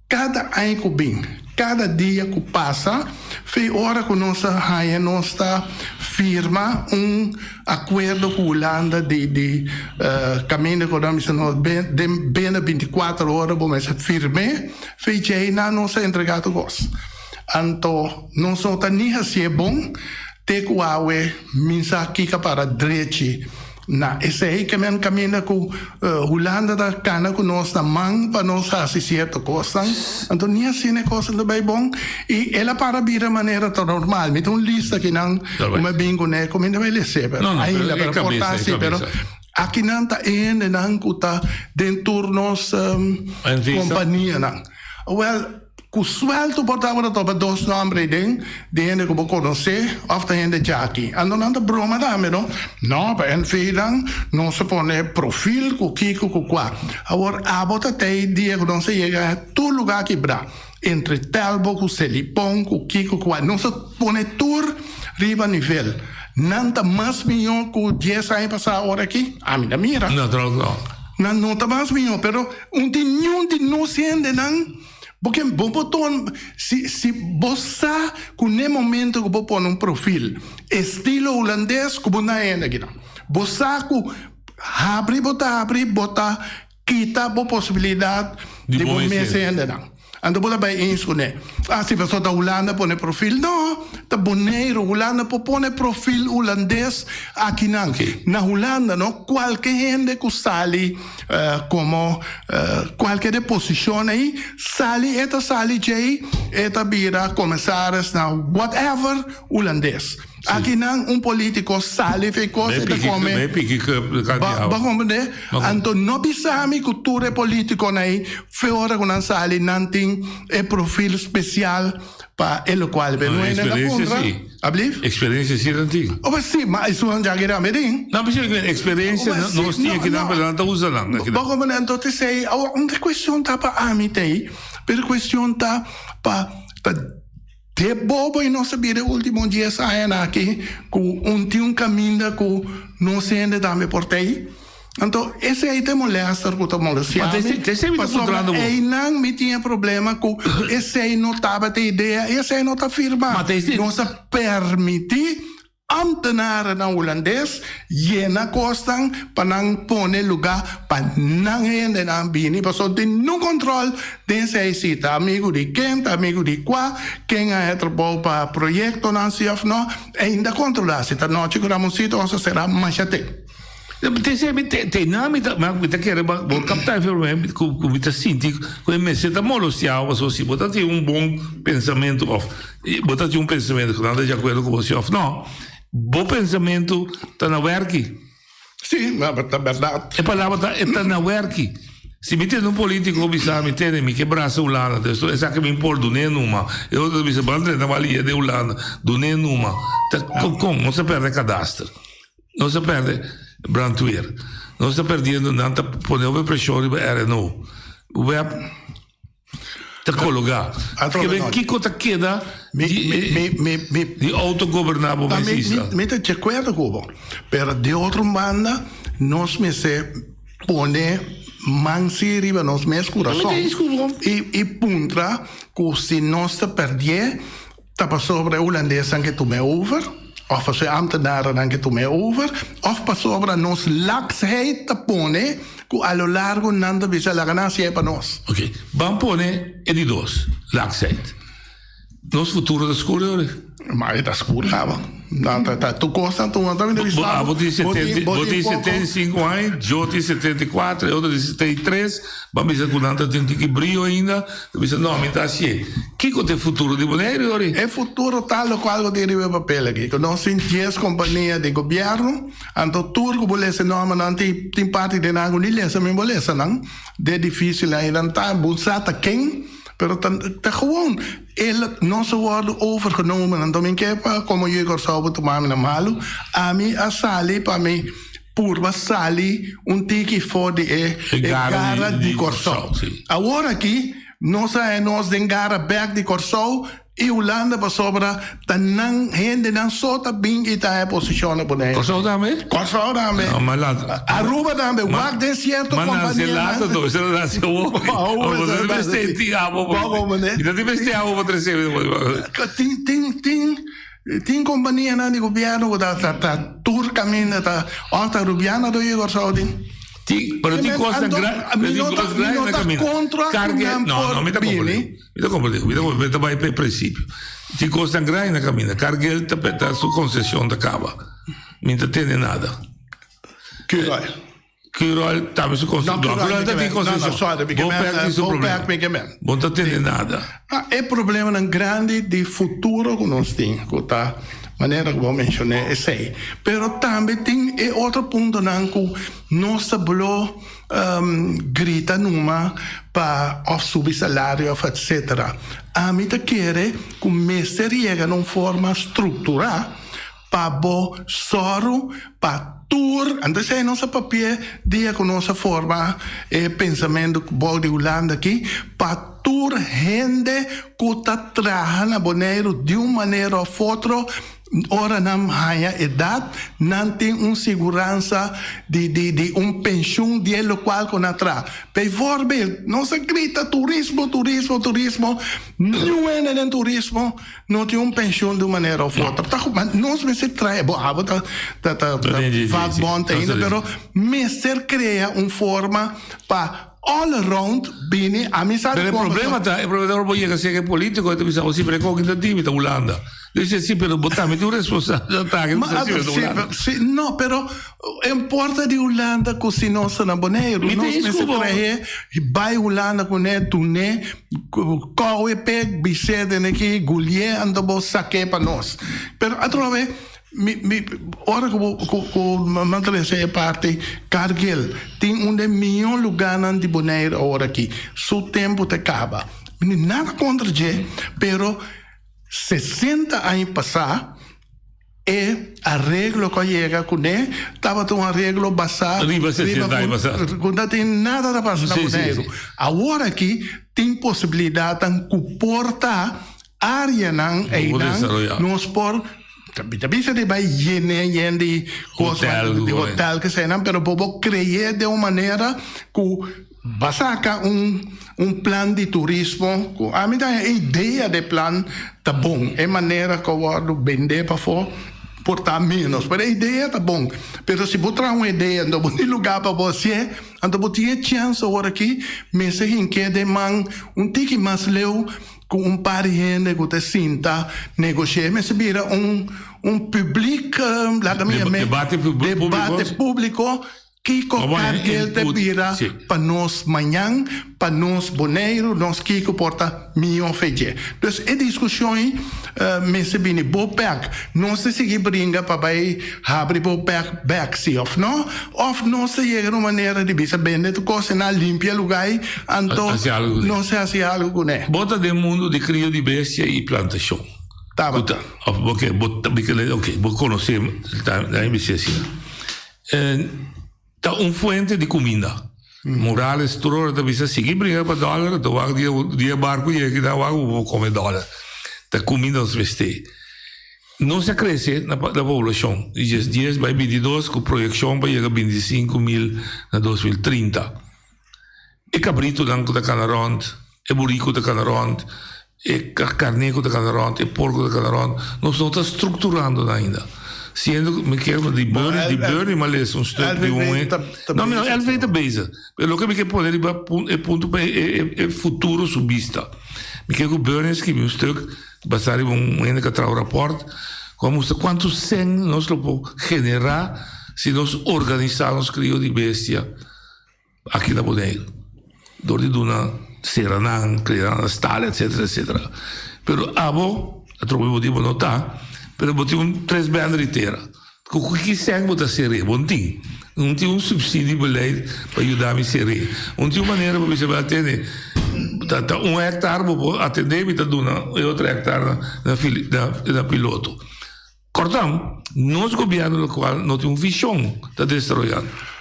Kada aña ku bin, kada dia ku pasa, fe ora ku nos a haña nos ta firma un akuerdo ku Hulanda di di kaminda ku nan bisa nos den bena binti kuater ora bo mester firm'é, fe djei nan nos a entregá tur kos. Anto nos no ta ni hasié bon te ku awe min sa kiko a para drechi. Na esei ke men kaminda ku Hulanda ta kana ku nos na man pa nos hasi sierto kosnan. Anto ni asina e kosnan ta bai bon i el a para bira manera ta normal. Mi tin un lista akinan ku mi a bin kuné ku mi ta bai les'é pero ainda pero por ta asi pero akinan ta e hendenan ku ta den tur nos kompanianan. Wèl. Ku suelto bo tabata topa dos nomber ei den di hende ku bo konosé òf ta hende djaki. Anto nan ta broma tambe no. No, pa NV nan nos a pone profil ku kiko ku kua. Awor abo ta tei dia ku nos a yega tur lugá kibrá. Entre Telbo ku Selipon ku kiko ku kua. Nos a pone tur riba nivel. Nan ta mas mihó ku dies aña pasá ora aki? Ami ta mira. Nan no ta mas mihó, pero un tin niun di nos hendenan. Bo ke bo por ton si si bo sa ku n'e momento ku bo pone un profil estilo hulandes ku bo na hende akinan. Bo sa ku habri bo ta habri bo ta kita bo posibilidat di bo mes hendenan. Anto bo ta bai eens kuné. Ah si pasobra ta Hulanda pone profil. No, ta Boneiru. Hulanda por pone profil hulandes akinan. Na Hulanda no kualke hende ku sali. Komo kualke de posishon ei sali e ta sali djei e ta bira komisaris na whatever hulandes. Akinan un polítiko sali fe kos e ta kome. Bo komprendé? Anto no bisa mi ku tur e polítikonan ei fe ora ku nan sali nan tin e profil spesial pa e lokual. Pero no hende ta puntra. Ablief? Eksperensia si nan tin. O si, ma esun djaki tambe tin. No, pero eksperensia nos tin akinan pero nan ta usa nan akinan. Bo komprendé? Anto te esei awor un kuestion ta pa ami ta ei, pero e kuestion ta pa ta. Te bobo y nos a bira e ultimo dies añanan aki cu un tin un caminda cu nos hende tambe por ta ey. Anto esey ta e molester cu ta molestia mi, pasobra eynan mi tin e problema cu esey no tabata e idea y esey no ta firma. Nos a permiti Ambtenarennan hulandes yena kosnan pa nan pone lugá pa nan hendenan bini pasobra tin no kontrol den esei si ta amigu di ken ta amigu di kua ken a haña trabou pa proyektonan si òf no ainda kontrolá si ta nochi ku Ramoncito nos a sera masha te. Te mi te te nan mi ta mi ta kere bo bo kapta e mi ku ku mi ta sinti ku e mester ta molostiao pasobra si bo ta tin un bon pensamentu òf bo ta tin un pensamentu ku nan ta di akuerdo ku bo si òf no bo pensamentu ta na wèrki. Si, ta bèrdat. E palabra ta e ta na wèrki. Si mi tende un politico bisa mi tende mi ke brasa Hulanda te esto esaki mi por dun'é numa e otro ta bisa ban drenta balia den Hulanda dun'é numa ta kon nos ta pèrdè kadaster. Nos a perde brandweer. Nos ta perdiendo, nan ta pone hopi presion riba RNO. Web ta cologa. Kebe kico ta keda di autogoberna bo mes isla? Mi ta di acuerdo cu bo, pero di otro banda nos mester pone man si riba nos mes curason y puntra cu si nos ta perdie Ta pasobra e hulandesnan ke tum'é over, òf pasobra e ámtenarennan ke tum'é over, òf pasobra nos laksheid ta pone ku a lo largo nan ta bisa laga nan hasié pa nos. Oké, ban pone e di dos, laksheid. Nos futuro ta skur yori? Ma e ta skur kaba. Nan ta ta tur kos nan tuma ta bini bisa bo. Bo tin setenta bo tin 75 aña, jo tin 74, e otro tin 73, ban bisa ku nan ta tin tiki brio ainda. Ta bisa, No, mi ta hacié. Kico ta e futuro di Boneiru, Yori? E futuro ta locual cu tin riba e papel aki, cu nos tin dies compania di gobierno, anto tur cu bo lesa e nombernan tin tin parti den nan cu ni lesa mi bo lesa nan, de dificil nan nan ta, bo sa ta ken, pero ta ta gewoon el nos a wordo overgenomen, anto mi ke pa como yu di Corsou bo tuma mi na malu, ami a sali pa mi purba sali un tiki for di e gara di Kòrsou. Awor aki nos a haña nos den gara bèk di Kòrsou i Hulanda pasobra ta nan hendenan so ta bin i ta haña posishon na Boneiru. Kòrsou tambe? Kòrsou tambe. Aruba tambe. Wak den sierto kompanianan. Tin tin tin. Tin kompanianan di gobièrnu ku ta ta ta tur kaminda ta òf ta rubiano do yu Kòrsou tin. Tin, pero tin kosnan gra, Mi no ta mi no ta kontra ku nan por bini. Mi ta komprendé, mi ta komprendé, mi ta bai pa e prinsipio. Tin kosnan grandi na kaminda, Cargill ta ta su konseshon ta kaba, mi ta tende nada. Curoil. Curoil tambe su concesión. No, Curoil ta tin concesión. Bopec tin su problema. Bo ta tende nada. E problemanan grandi di futuro cu nos tin, cu ta manera cu bo mencione esey. Pero tambe tin e otro puntonan cu nos ta blo grita numa pa of subi salario of etcetera. Ami ta kere cu mester yega na un forma structura Pa bo sòru pa tur. Anto esei nos a papia dia ku nos a forma e pensamentu bou di Hulanda aki, pa tur hende ku ta traha na Boneiru di un manera òf otro, ora nan haña edat, nan tin un siguransa di di di un penshun di e lokual ku nan traha. Bijvoorbeeld, nos a grita turismo, turismo, turismo, niun hende den turismo No tin un pensioen di un manera of otro. Ta ma nos mester trae, bo abo ta ta ta vakbond ainda, pero mester crea un forma pa all around bini, ami sa di Pero e problema ta, e problema ta ora bo yega serka e politico e ta bisa, oh si, pero e koki ta di mi ta Hulanda. Dice si, pero bo tambe tin un responsabilidad aki, Ma, si, pero ta Hulanda. Si, no, pero Importa di Hulanda ku si nos ta na Boneiru, nos mester trahe bai Hulanda kuné, tun'é, kou'é p'e, bis'é den aki, gulié anto bo sak'é pa nos. Pero atrobe. Mi mi ora ku bo ku ku mi a trese e parti Cargill tin un den mion lugánan di Bonaire awor aki. Su tempu ta kaba. Mi ni nada kontra dje, pero 60 aña pasá e areglo ku a yega kuné tabata un areglo basá Riba 60 aña pasá. ku no tin nada ta pasa na Sí, sí, Boneiru. sí. Awor aki tin posibilidatnan ku por ta Áreanan einan nos por mi ta bisa di bai yene yen di kos di hotel kesenan pero bo por kreye den un manera ku ba saka un un plan di turismo ku ami ta haña e idea di e plan ta bon e manera ku a wòrdu bende pafó por ta ménos pero e idea ta bon pero si bo traha un idea anto bo tin lugá pa bo hasié anto bo tin e chèns awor aki mester hink'é den man un tiki mas leu. Ku un par di hende ku ta sinta negoshia e mester bira un un publiek laga mi yam'é Debate públiko. debate públiko kiko Cargill ta bira pa nos mañan, pa nos Boneiru, nos kiko por ta mihó fe dje. Dus e diskushon ei mester bini bo bèk. Nos ta sigui bringa pa bai habri bo bèk bèk si òf no, òf nos ta yega na un manera di bisa bende tur kos i nan limpia lugá ei anto nos ta hasi algu kuné. Bo ta den mundu di krio di bestia i plantashon. Tabata. Òf bo ke bo ta oke bo konosé ta bisa asina. Ta un fuente di kuminda. Morales tur ora ta bisa sigui bringa pa dòler ta wak dia dia barku yega kita wak bo por kome dòler. Ta kuminda nos mester. Nos a krese na na poblashon di djes dies bai 22 ku proyekshon pa yega 25 mil na 2030. E kabritunan ku ta kana rònt, e buriku ta kana rònt, e karné ku ta kana rònt, e porko ta kana rònt, nos no ta strukturando nan ainda. Siendo ku mi kier di Bernie, di Bernie mi a lesa un stuk di un No, mi no, LV ta bezig. Pero loke mi ke pone riba e punto pa e futuro su bista. Mi kier ku Bernie a skibi un stuk basá riba un hende ku a traha un rapòrt ku a mustra kuantu sèn nos lo por generá si nos organisá nos krio di bestia. Aki na Boneiru dor di duna seranan, krea nan stal etcetera etcetera. Pero abo atrobe bo di bo no ta, pero bo tin un tres bènder di tera. Ku ki sèn bo ta ser'é? Bo no tin. No tin un subsidie beleid pa yuda mi ser'é. No tin un manera pa bisa bo atende ta ta un hèktar bo por atendé mi ta duna e otro hèktar na na piloto. Kortom, nos gobièrnu lokual no tin un vishon ta desaroyando.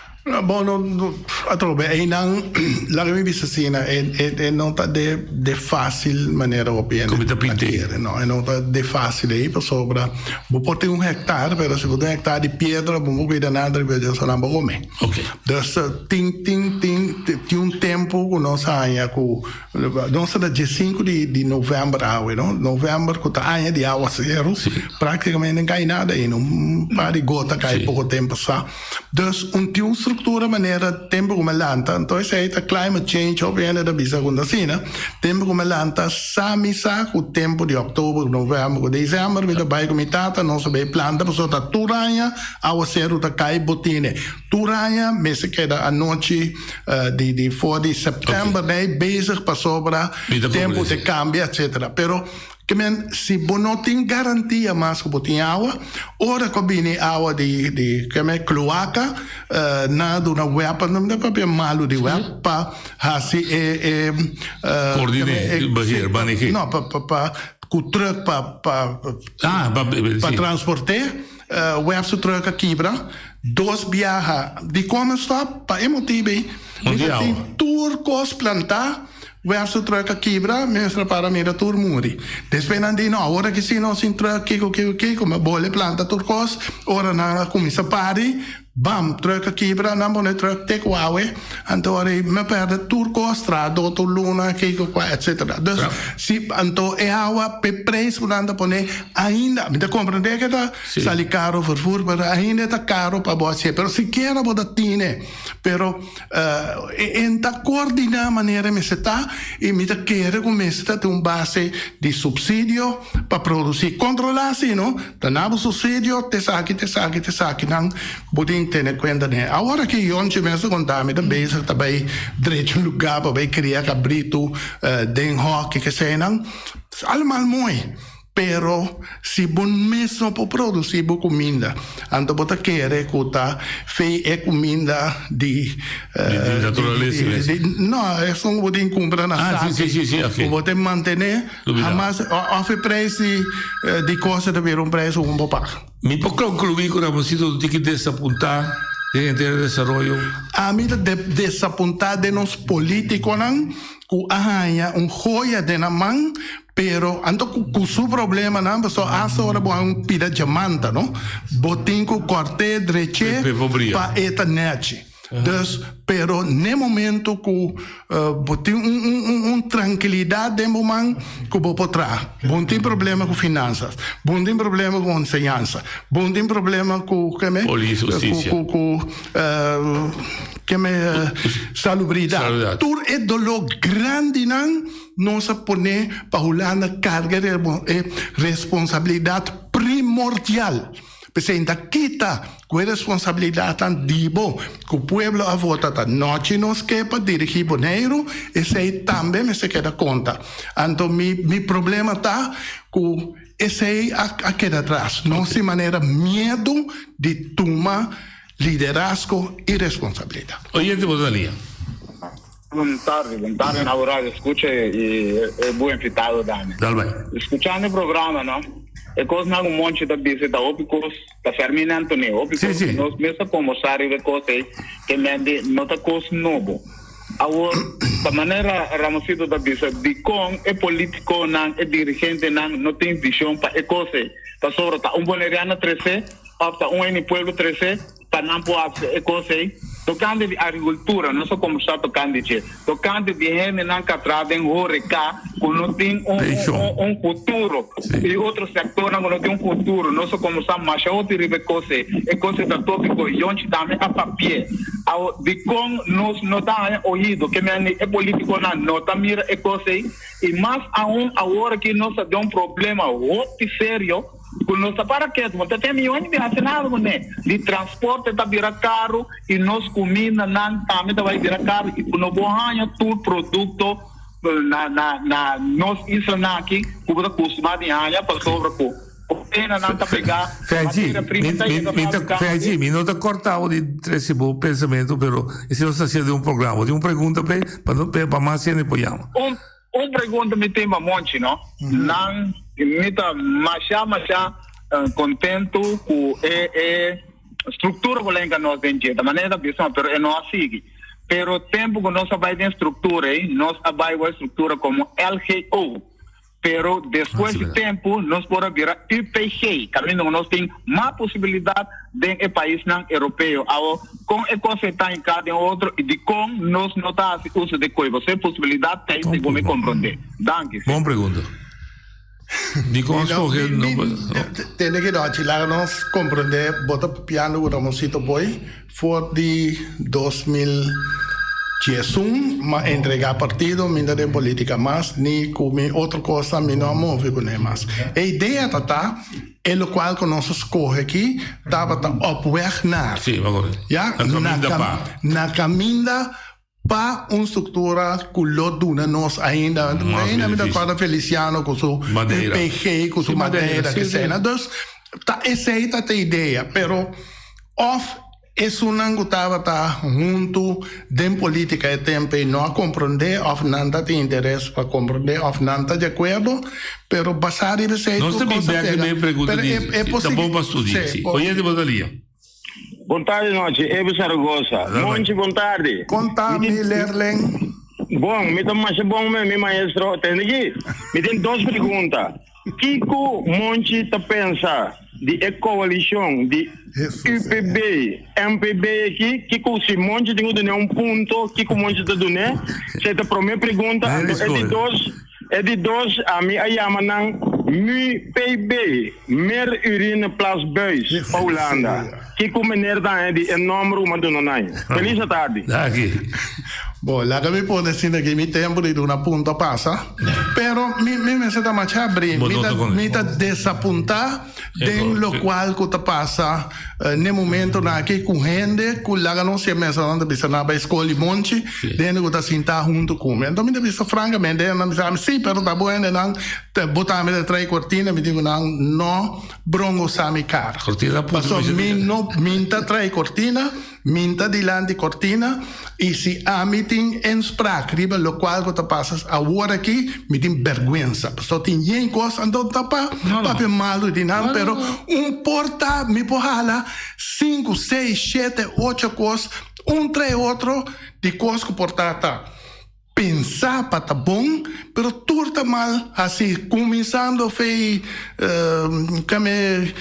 Bon, no, no, atrobe, einan, laga mi bisa asina, e, e, e no ta de, de fácil manera hopi hende Como ta pint'é. kere, no, e no ta de fácil ei, pasobra bo por tin un hectare, pero si bo tin un hectare di piedra, bo no por cuida nada riba dje, so nan bo come. Ok. Dus, tin, tin, tin, tin un tempo cu nos haña cu Nos ta na diesinku di di novèmber awe, no? Novèmber ku ta aña di awaseru, práktikamente no kai nada ainda, un par di gota kai poko tempu pasá. Dus un tin un struktura manera tempu ku mi a lanta, anto esei ta climate change, hopi hende ta bisa ku ta asina, tempu ku mi a lanta sa mi sa ku tempu di òktober, novèmber ku desèmber mi ta bai ku mi tata, nos ta bai planta pasobra ta tur aña awaseru ta kai bo tine. Tur aña mester keda anochi di di for di september nei bezig pasobra tempu te cambia etcetera. Pero ke men si bo no tin garantia mas ku bo tin awa, ora ku a bini awa di di ke men kloaka nan a duna web, nan ta papia malu di web pa hasi e e Coordine, beheer, manehe. No pa pa pa ku truck pa pa pa transporte. Web su truck a kibra dos biaha di come stop pa e motibu ei mi ta tin tur kos plantá web su truck a kibra mi mester para mira tur muri despues nan di no awor aki si nos sin truck kiko kiko kiko mi a bole planta tur kos ora nan a kuminsa pari bam truck a kibra nan pone truck te ku awe anto ora ei mi a perde tur kos trahadó tur luna kiko kua etcetera dus si anto e awa p'e prijs ku nan ta pone Ainda, mi ta comprende ke ta sali caro vervoer, pero ainda e ta caro pa bo hacié. Pero sikiera bo ta tine. Pero e ta coordina manera mester ta y mi ta kere cu mester ta tin un base di subsidio pa produci. Controla si no, ta na bo subsidio te esaki, te esaki, te esaki nan bo tin tene cuenta den. Awor aki Yonchi mes ta conta mi ta bezig ta bay drecha un lugar pa bay cria cabrito den hoki keseynan. Allemaal mooi. Pero si bo mes no por produci bo cuminda, anto bo ta kere cu ta fei e cuminda di Di naturalesa mes. No, esun cu bo tin cumpra na Ah, saki. si, si, si, ok. Cu bo tin mantene, Lubida. hamas, of e prijs di di cosa ta bira un prijs cu bo por paga. Mi por conclui cu Ramoncito no tin ki desapunta den henter e desaroyo. Ami ta desapunta den nos politiconan cu a haña un joya den nan man, Pero anto cu su problemanan, pasobra hasta ora bo haña un pida diamanta, no? Bo tin cu cort'é, drech'é pa e ta nechi. Dus, pero n'e momento cu bo tin un un trankilidad den bo man cu bo por traha. Bo no tin problema cu finanzas, bo no tin problema cu enseñansa, bo no tin problema cu keme? Polis, husticia. Cu cu keme? Salubridad. Tur e dolor grandinan. Nos a pone pa Hulanda carga e responsabilidad primordial. P'esei ta kita cu e responsabilidadnan di bo cu pueblo a vota ta nochi nos ke pa dirigi Boneiru, esei tambe mester keda conta. Anto mi mi problema ta cu esei a keda atras. Nos tin manera miedo di tuma liderazgo y responsabilidad. Oyente bo ta lia. Bon tardi, bon tardi na bo radio escucha y e bo invitado Dani. Dal bai. Escuchando e programa no, e cos nan cu Monchi ta bisa ta hopi cos, ta Fermin Anthony, hopi cos cu nos mes a conversa riba e cos ey ke mende no ta cos nobo. Awor, ta manera Ramosito ta bisa, dicon e politiconan, e dirigentenan no tin vision pa e cos ey? Pasobra ta un Boneriano trece of ta un hende pueblo trece? Pa nan por hasi e kos ei. Tokante di agrikultura, nos a kombersá tokante dje. Tokante di hendenan ku a traha den horeca ku no tin un un futuro i otro sektornan ku no tin un futuro. Nos a kombersá masha hopi riba e kos ei. E kos ei ta tópiko. Yonchi tambe a papi'é. Awor, dikon nos no ta haña oido? Ke mende e polítikonan no ta mira e kos ei? I mas aun awor aki nos ta den un problema hopi serio. Ku nos ta para ketu, bo ta ten mion di hasi nada kuné. Di transporte ta bira karu i nos kumindanan tambe ta bai bira karu i ku no bo haña tur produkto na na na nos islanan aki ku bo ta kustumá di haña pasobra ku kontenernan ta pegá, Fechi, materia prima ta yega mi ta fabriká. Fechi, mi no ta kòrta bo di trese bo pensamentu, pero esei nos ta hasiendo den un programa. Bo tin un pregunta p'e pa no pa mas hende por yama. Un Un pregunta mi tin pa Monchi no. Nan mi ta masha masha contento cu e e structura cu lenga nos den dje. Ta manera ta bisa pero e no a sigui. Pero tempo cu nos a bay den structura ey nos a bay cu e structura como LGO. Pero despues di tempo nos por a bira UPG caminda cu nos tin mas posibilidad den e paisnan europeo. Awo, kon e kos ei ta hinká den otro i dikon nos no ta hasi uso di koi? Pasobra e posibilidat ta ei segun mi komprondé. Danki. Bon pregunta. Dikon a skohe no pa. Tende ki nochi, laga nos komprondé bo ta papiando ku Ramoncito Boy for di 2011 m'a entregá partido, mi no ta den politica mas, ni ku mi otro kosnan mi no a move kuné mas. E idea ta ta. E lokual ku nos a skohe aki tabata op weg naar. Sí, me acuerdo. Ya, Na kaminda na, pa. na kaminda pa un struktura ku lo duna nos ainda. Mas Ainda mi ta beneficio. kòrda Feliciano ku su Madeira. UPG, ku su Sí, Madeira, Madeira, sí, ke sí. sena. Dus ta esei ta e idea, pero òf Esunnan ku tabata huntu den polítika e tempu ei no a komprondé òf nan ta tin interes pa komprondé òf nan ta di akuerdo, pero basá riba esei Nos tur ta bin kos a bek pega. riba e pregunta Pero di e e si ta posi bon pa studia, sí, si. por. Oyente bo ta lia. Bon tardi nochi, Ebi Zaragoza. Monchi bon tardi. Konta Mi mi tin lerlen. Bon, mi ta masha bon me, mi maestro. Tende ki, mi tin dos pregunta. Kiko Monchi ta pensa di e coalicion di UPB, MPB aki? Kiko si Monchi tin cu dune un punto, kiko Monchi ta dune? Esey ta prome pregunta. Anto e di dos, e di dos ami a yama nan MUPB, Meer Urine Plas Buis, pa Hulanda. Kiko meneer ta haña di e nomber cu mi a duna nan? Feliz atardi. Danki. Bo, laga mi pone asina ki mi tempo di duna punto a pasa, pero mi mi mester ta masha abri, Bo mi no ta ta con mi ta desapunta den locual cu ta pasa n'e momentonan aki cu hende cu laga nos si e mesanan ta bisa nan a bay scol di Monchi, den hende cu ta sinta hunto cu mi. Anto mi ta bisa francamente, nan bisa mi, si, pero ta bo hendenan ta bo tambe ta trae cortina, mi di cu nan no brongosa mi cara. Cortina punto Pasobra mi no mi ta trae cortina. Min ta dilanti cortina y si ami tin inspraak riba locual cu ta pasa awor aki, mi tin berguensa. Pasobra tin yen cos, anto ta pa papia malo di nan, pero un por ta mi por hala cinco, seis, shete, ocho cos, un trae otro di cos cu por ta ta. Pensa pa ta bon, pero tur ta mal hasi. Kuminsando fei kame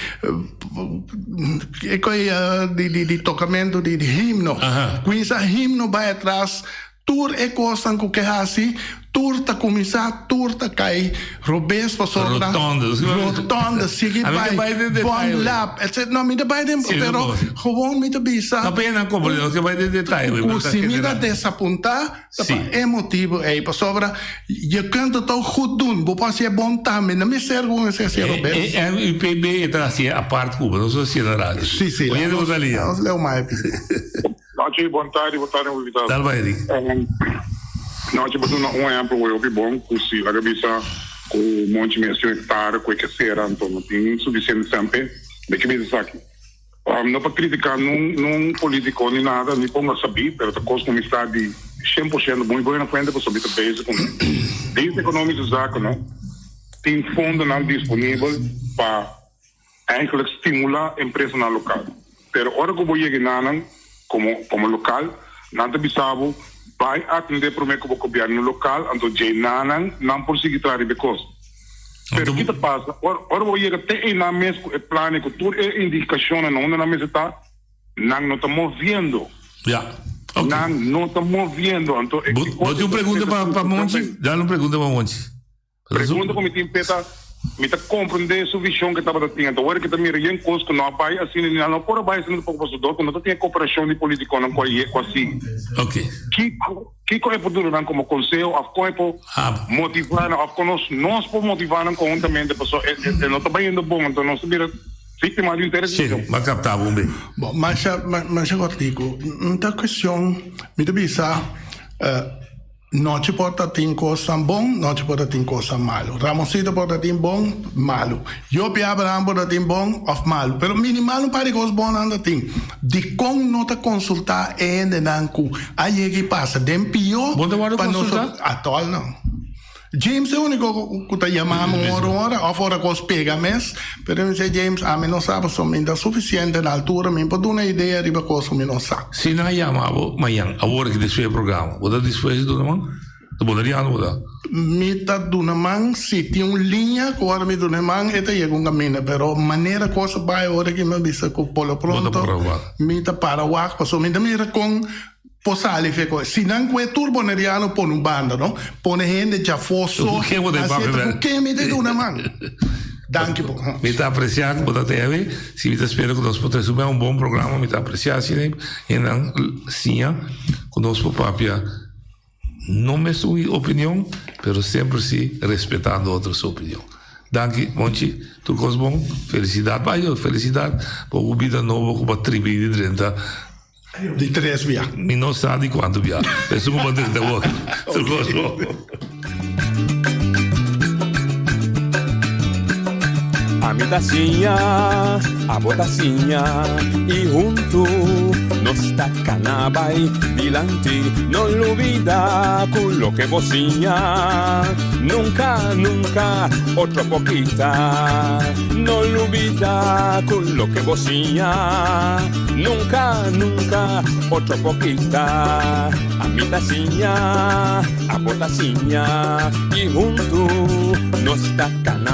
e koi di tokamentu di himno. Kuminsa himno bai atras, tur e kosnan ku ke hasi, tur ta kuminsá, tur ta kai robes pasobra. Rotonde. Rotonde, sigui bai, bon lap, etc. No, mi ta bai den, pero gewoon mi ta bisa. No pena komprende, nos ke bai den detaye. Ku si mi ta desapuntá. Ta pa e motibu ei, pasobra je kunt het ook goed doen. Bo por hasié bon tambe. No mester ku un hasié robes. E MUPB e ta hasié apart ku bo, no so hasié na radio. Sí, sí. Oye, bo ta lia. Nos leu mai. Nochi, bon tardi, bon tardi, invitado. Dal bai, Eric. Nochi, bo duna un ehempel hopi hopi bon ku si laga bisa ku monchi mes tin hectare ku e ke sera, anto no tin sufisiente semper. Mi ke bisa esaki. No pa critica nun politico ni nada, ni ponga sabí, pero ta cos cu mi sa di 100% muy buena fuente pasobra mi ta bezig cu Dienst Economische Zaken no tin fondonan disponibel pa eigenlijk stimula empresanan local. Pero ora cu bo yega enanan como como local, nan ta bisa bo bay atende prome cu bo gobierno local, anto dje enanan nan por sigui traha riba e cos. Pero ki ta pasa? Ora, ora bo yega te einan mes ku e plan i ku tur e indikashonnan na unda nan mester ta, nan no ta moviendo. Ja, oké. Nan no ta moviendo. Anto e Bo, bo tin un pregunta pa, pa Monchi? Dal un pregunta pa Monchi. Pregunta ku mi tin p'e ta, mi ta komprendé su vishon ku e tabata tin. Anto ora ku e ta mira yen kos ku no a bai asina, nan no por a bai asina tampoco pasobra ku no ta tin e koperashon di politikonan ku a ye, ku a sigui. Oké. Kiko? Kiko e por duna nan komo konseho òf kon e por motivá nan òf kon nos nos por motivá nan konhuntamente pasobra e e no ta bayendo bon anto nos ta bira víktima di un Sí, m'a kaptá bon be. Bon, masha masha kòrtiku. Un ta kuestion, mi ta bisa nochi por ta tin kosnan bon, nochi por ta tin kosnan malu. Ramonsito por ta tin bon, malu. Job i Abraham por ta tin bon òf malu, pero minimal un par di kos bon nan ta tin. Dikon no ta konsultá e hendenan ku a yega i pasa den pió Bo ta wòrdu pa nos konsultá? Atòl no. James e úniko ku ta yama mi un ora un ora òf ora kos pega mes, pero mi bisa James ami no sa pasobra mi ta sufisiente na altura mi por duna idea riba kos ku mi no sa. Si nan a yama bo mañan awor aki despues e programa, bo ta dispuesto di duna man? Ta boneriano bo ta? Mi ta duna man si tin un liña ku ora mi duna e man e ta yega un kaminda pero manera kos a bai ora ki mi a bisa ku por lo pronto mi ta para wak pasobra mi ta mira kon por sali fe ku si nan kue tur boneriano pone un banda no pone hende djafó so Ku ken bo ta e papia ku ken mi ta duna man danki bo. Mi ta apresia ku bo ta tene si mi ta spera ku nos por trese un bon programa mi ta apresia asina hendenan siña ku nos por papia. No mes un opinion, pero semper si respetando otro su opinion. Danki Monchi, tur cos bon, felicidad, bay felicidad pa bo bida nobo cu bo a tribi di drenta. Di tres bia. Mi no sa di cuanto bia, esun cu bo a drenta awor. Tur cos bon. Ami ta siña, abo ta siña y huntu nos ta cana bay dilanti. No lubida cu loke bo siña nunca, nunca otro por kita. No lubida cu loke bo siña nunca, nunca otro por kita. Ami ta siña, abo ta siña y huntu nos ta cana.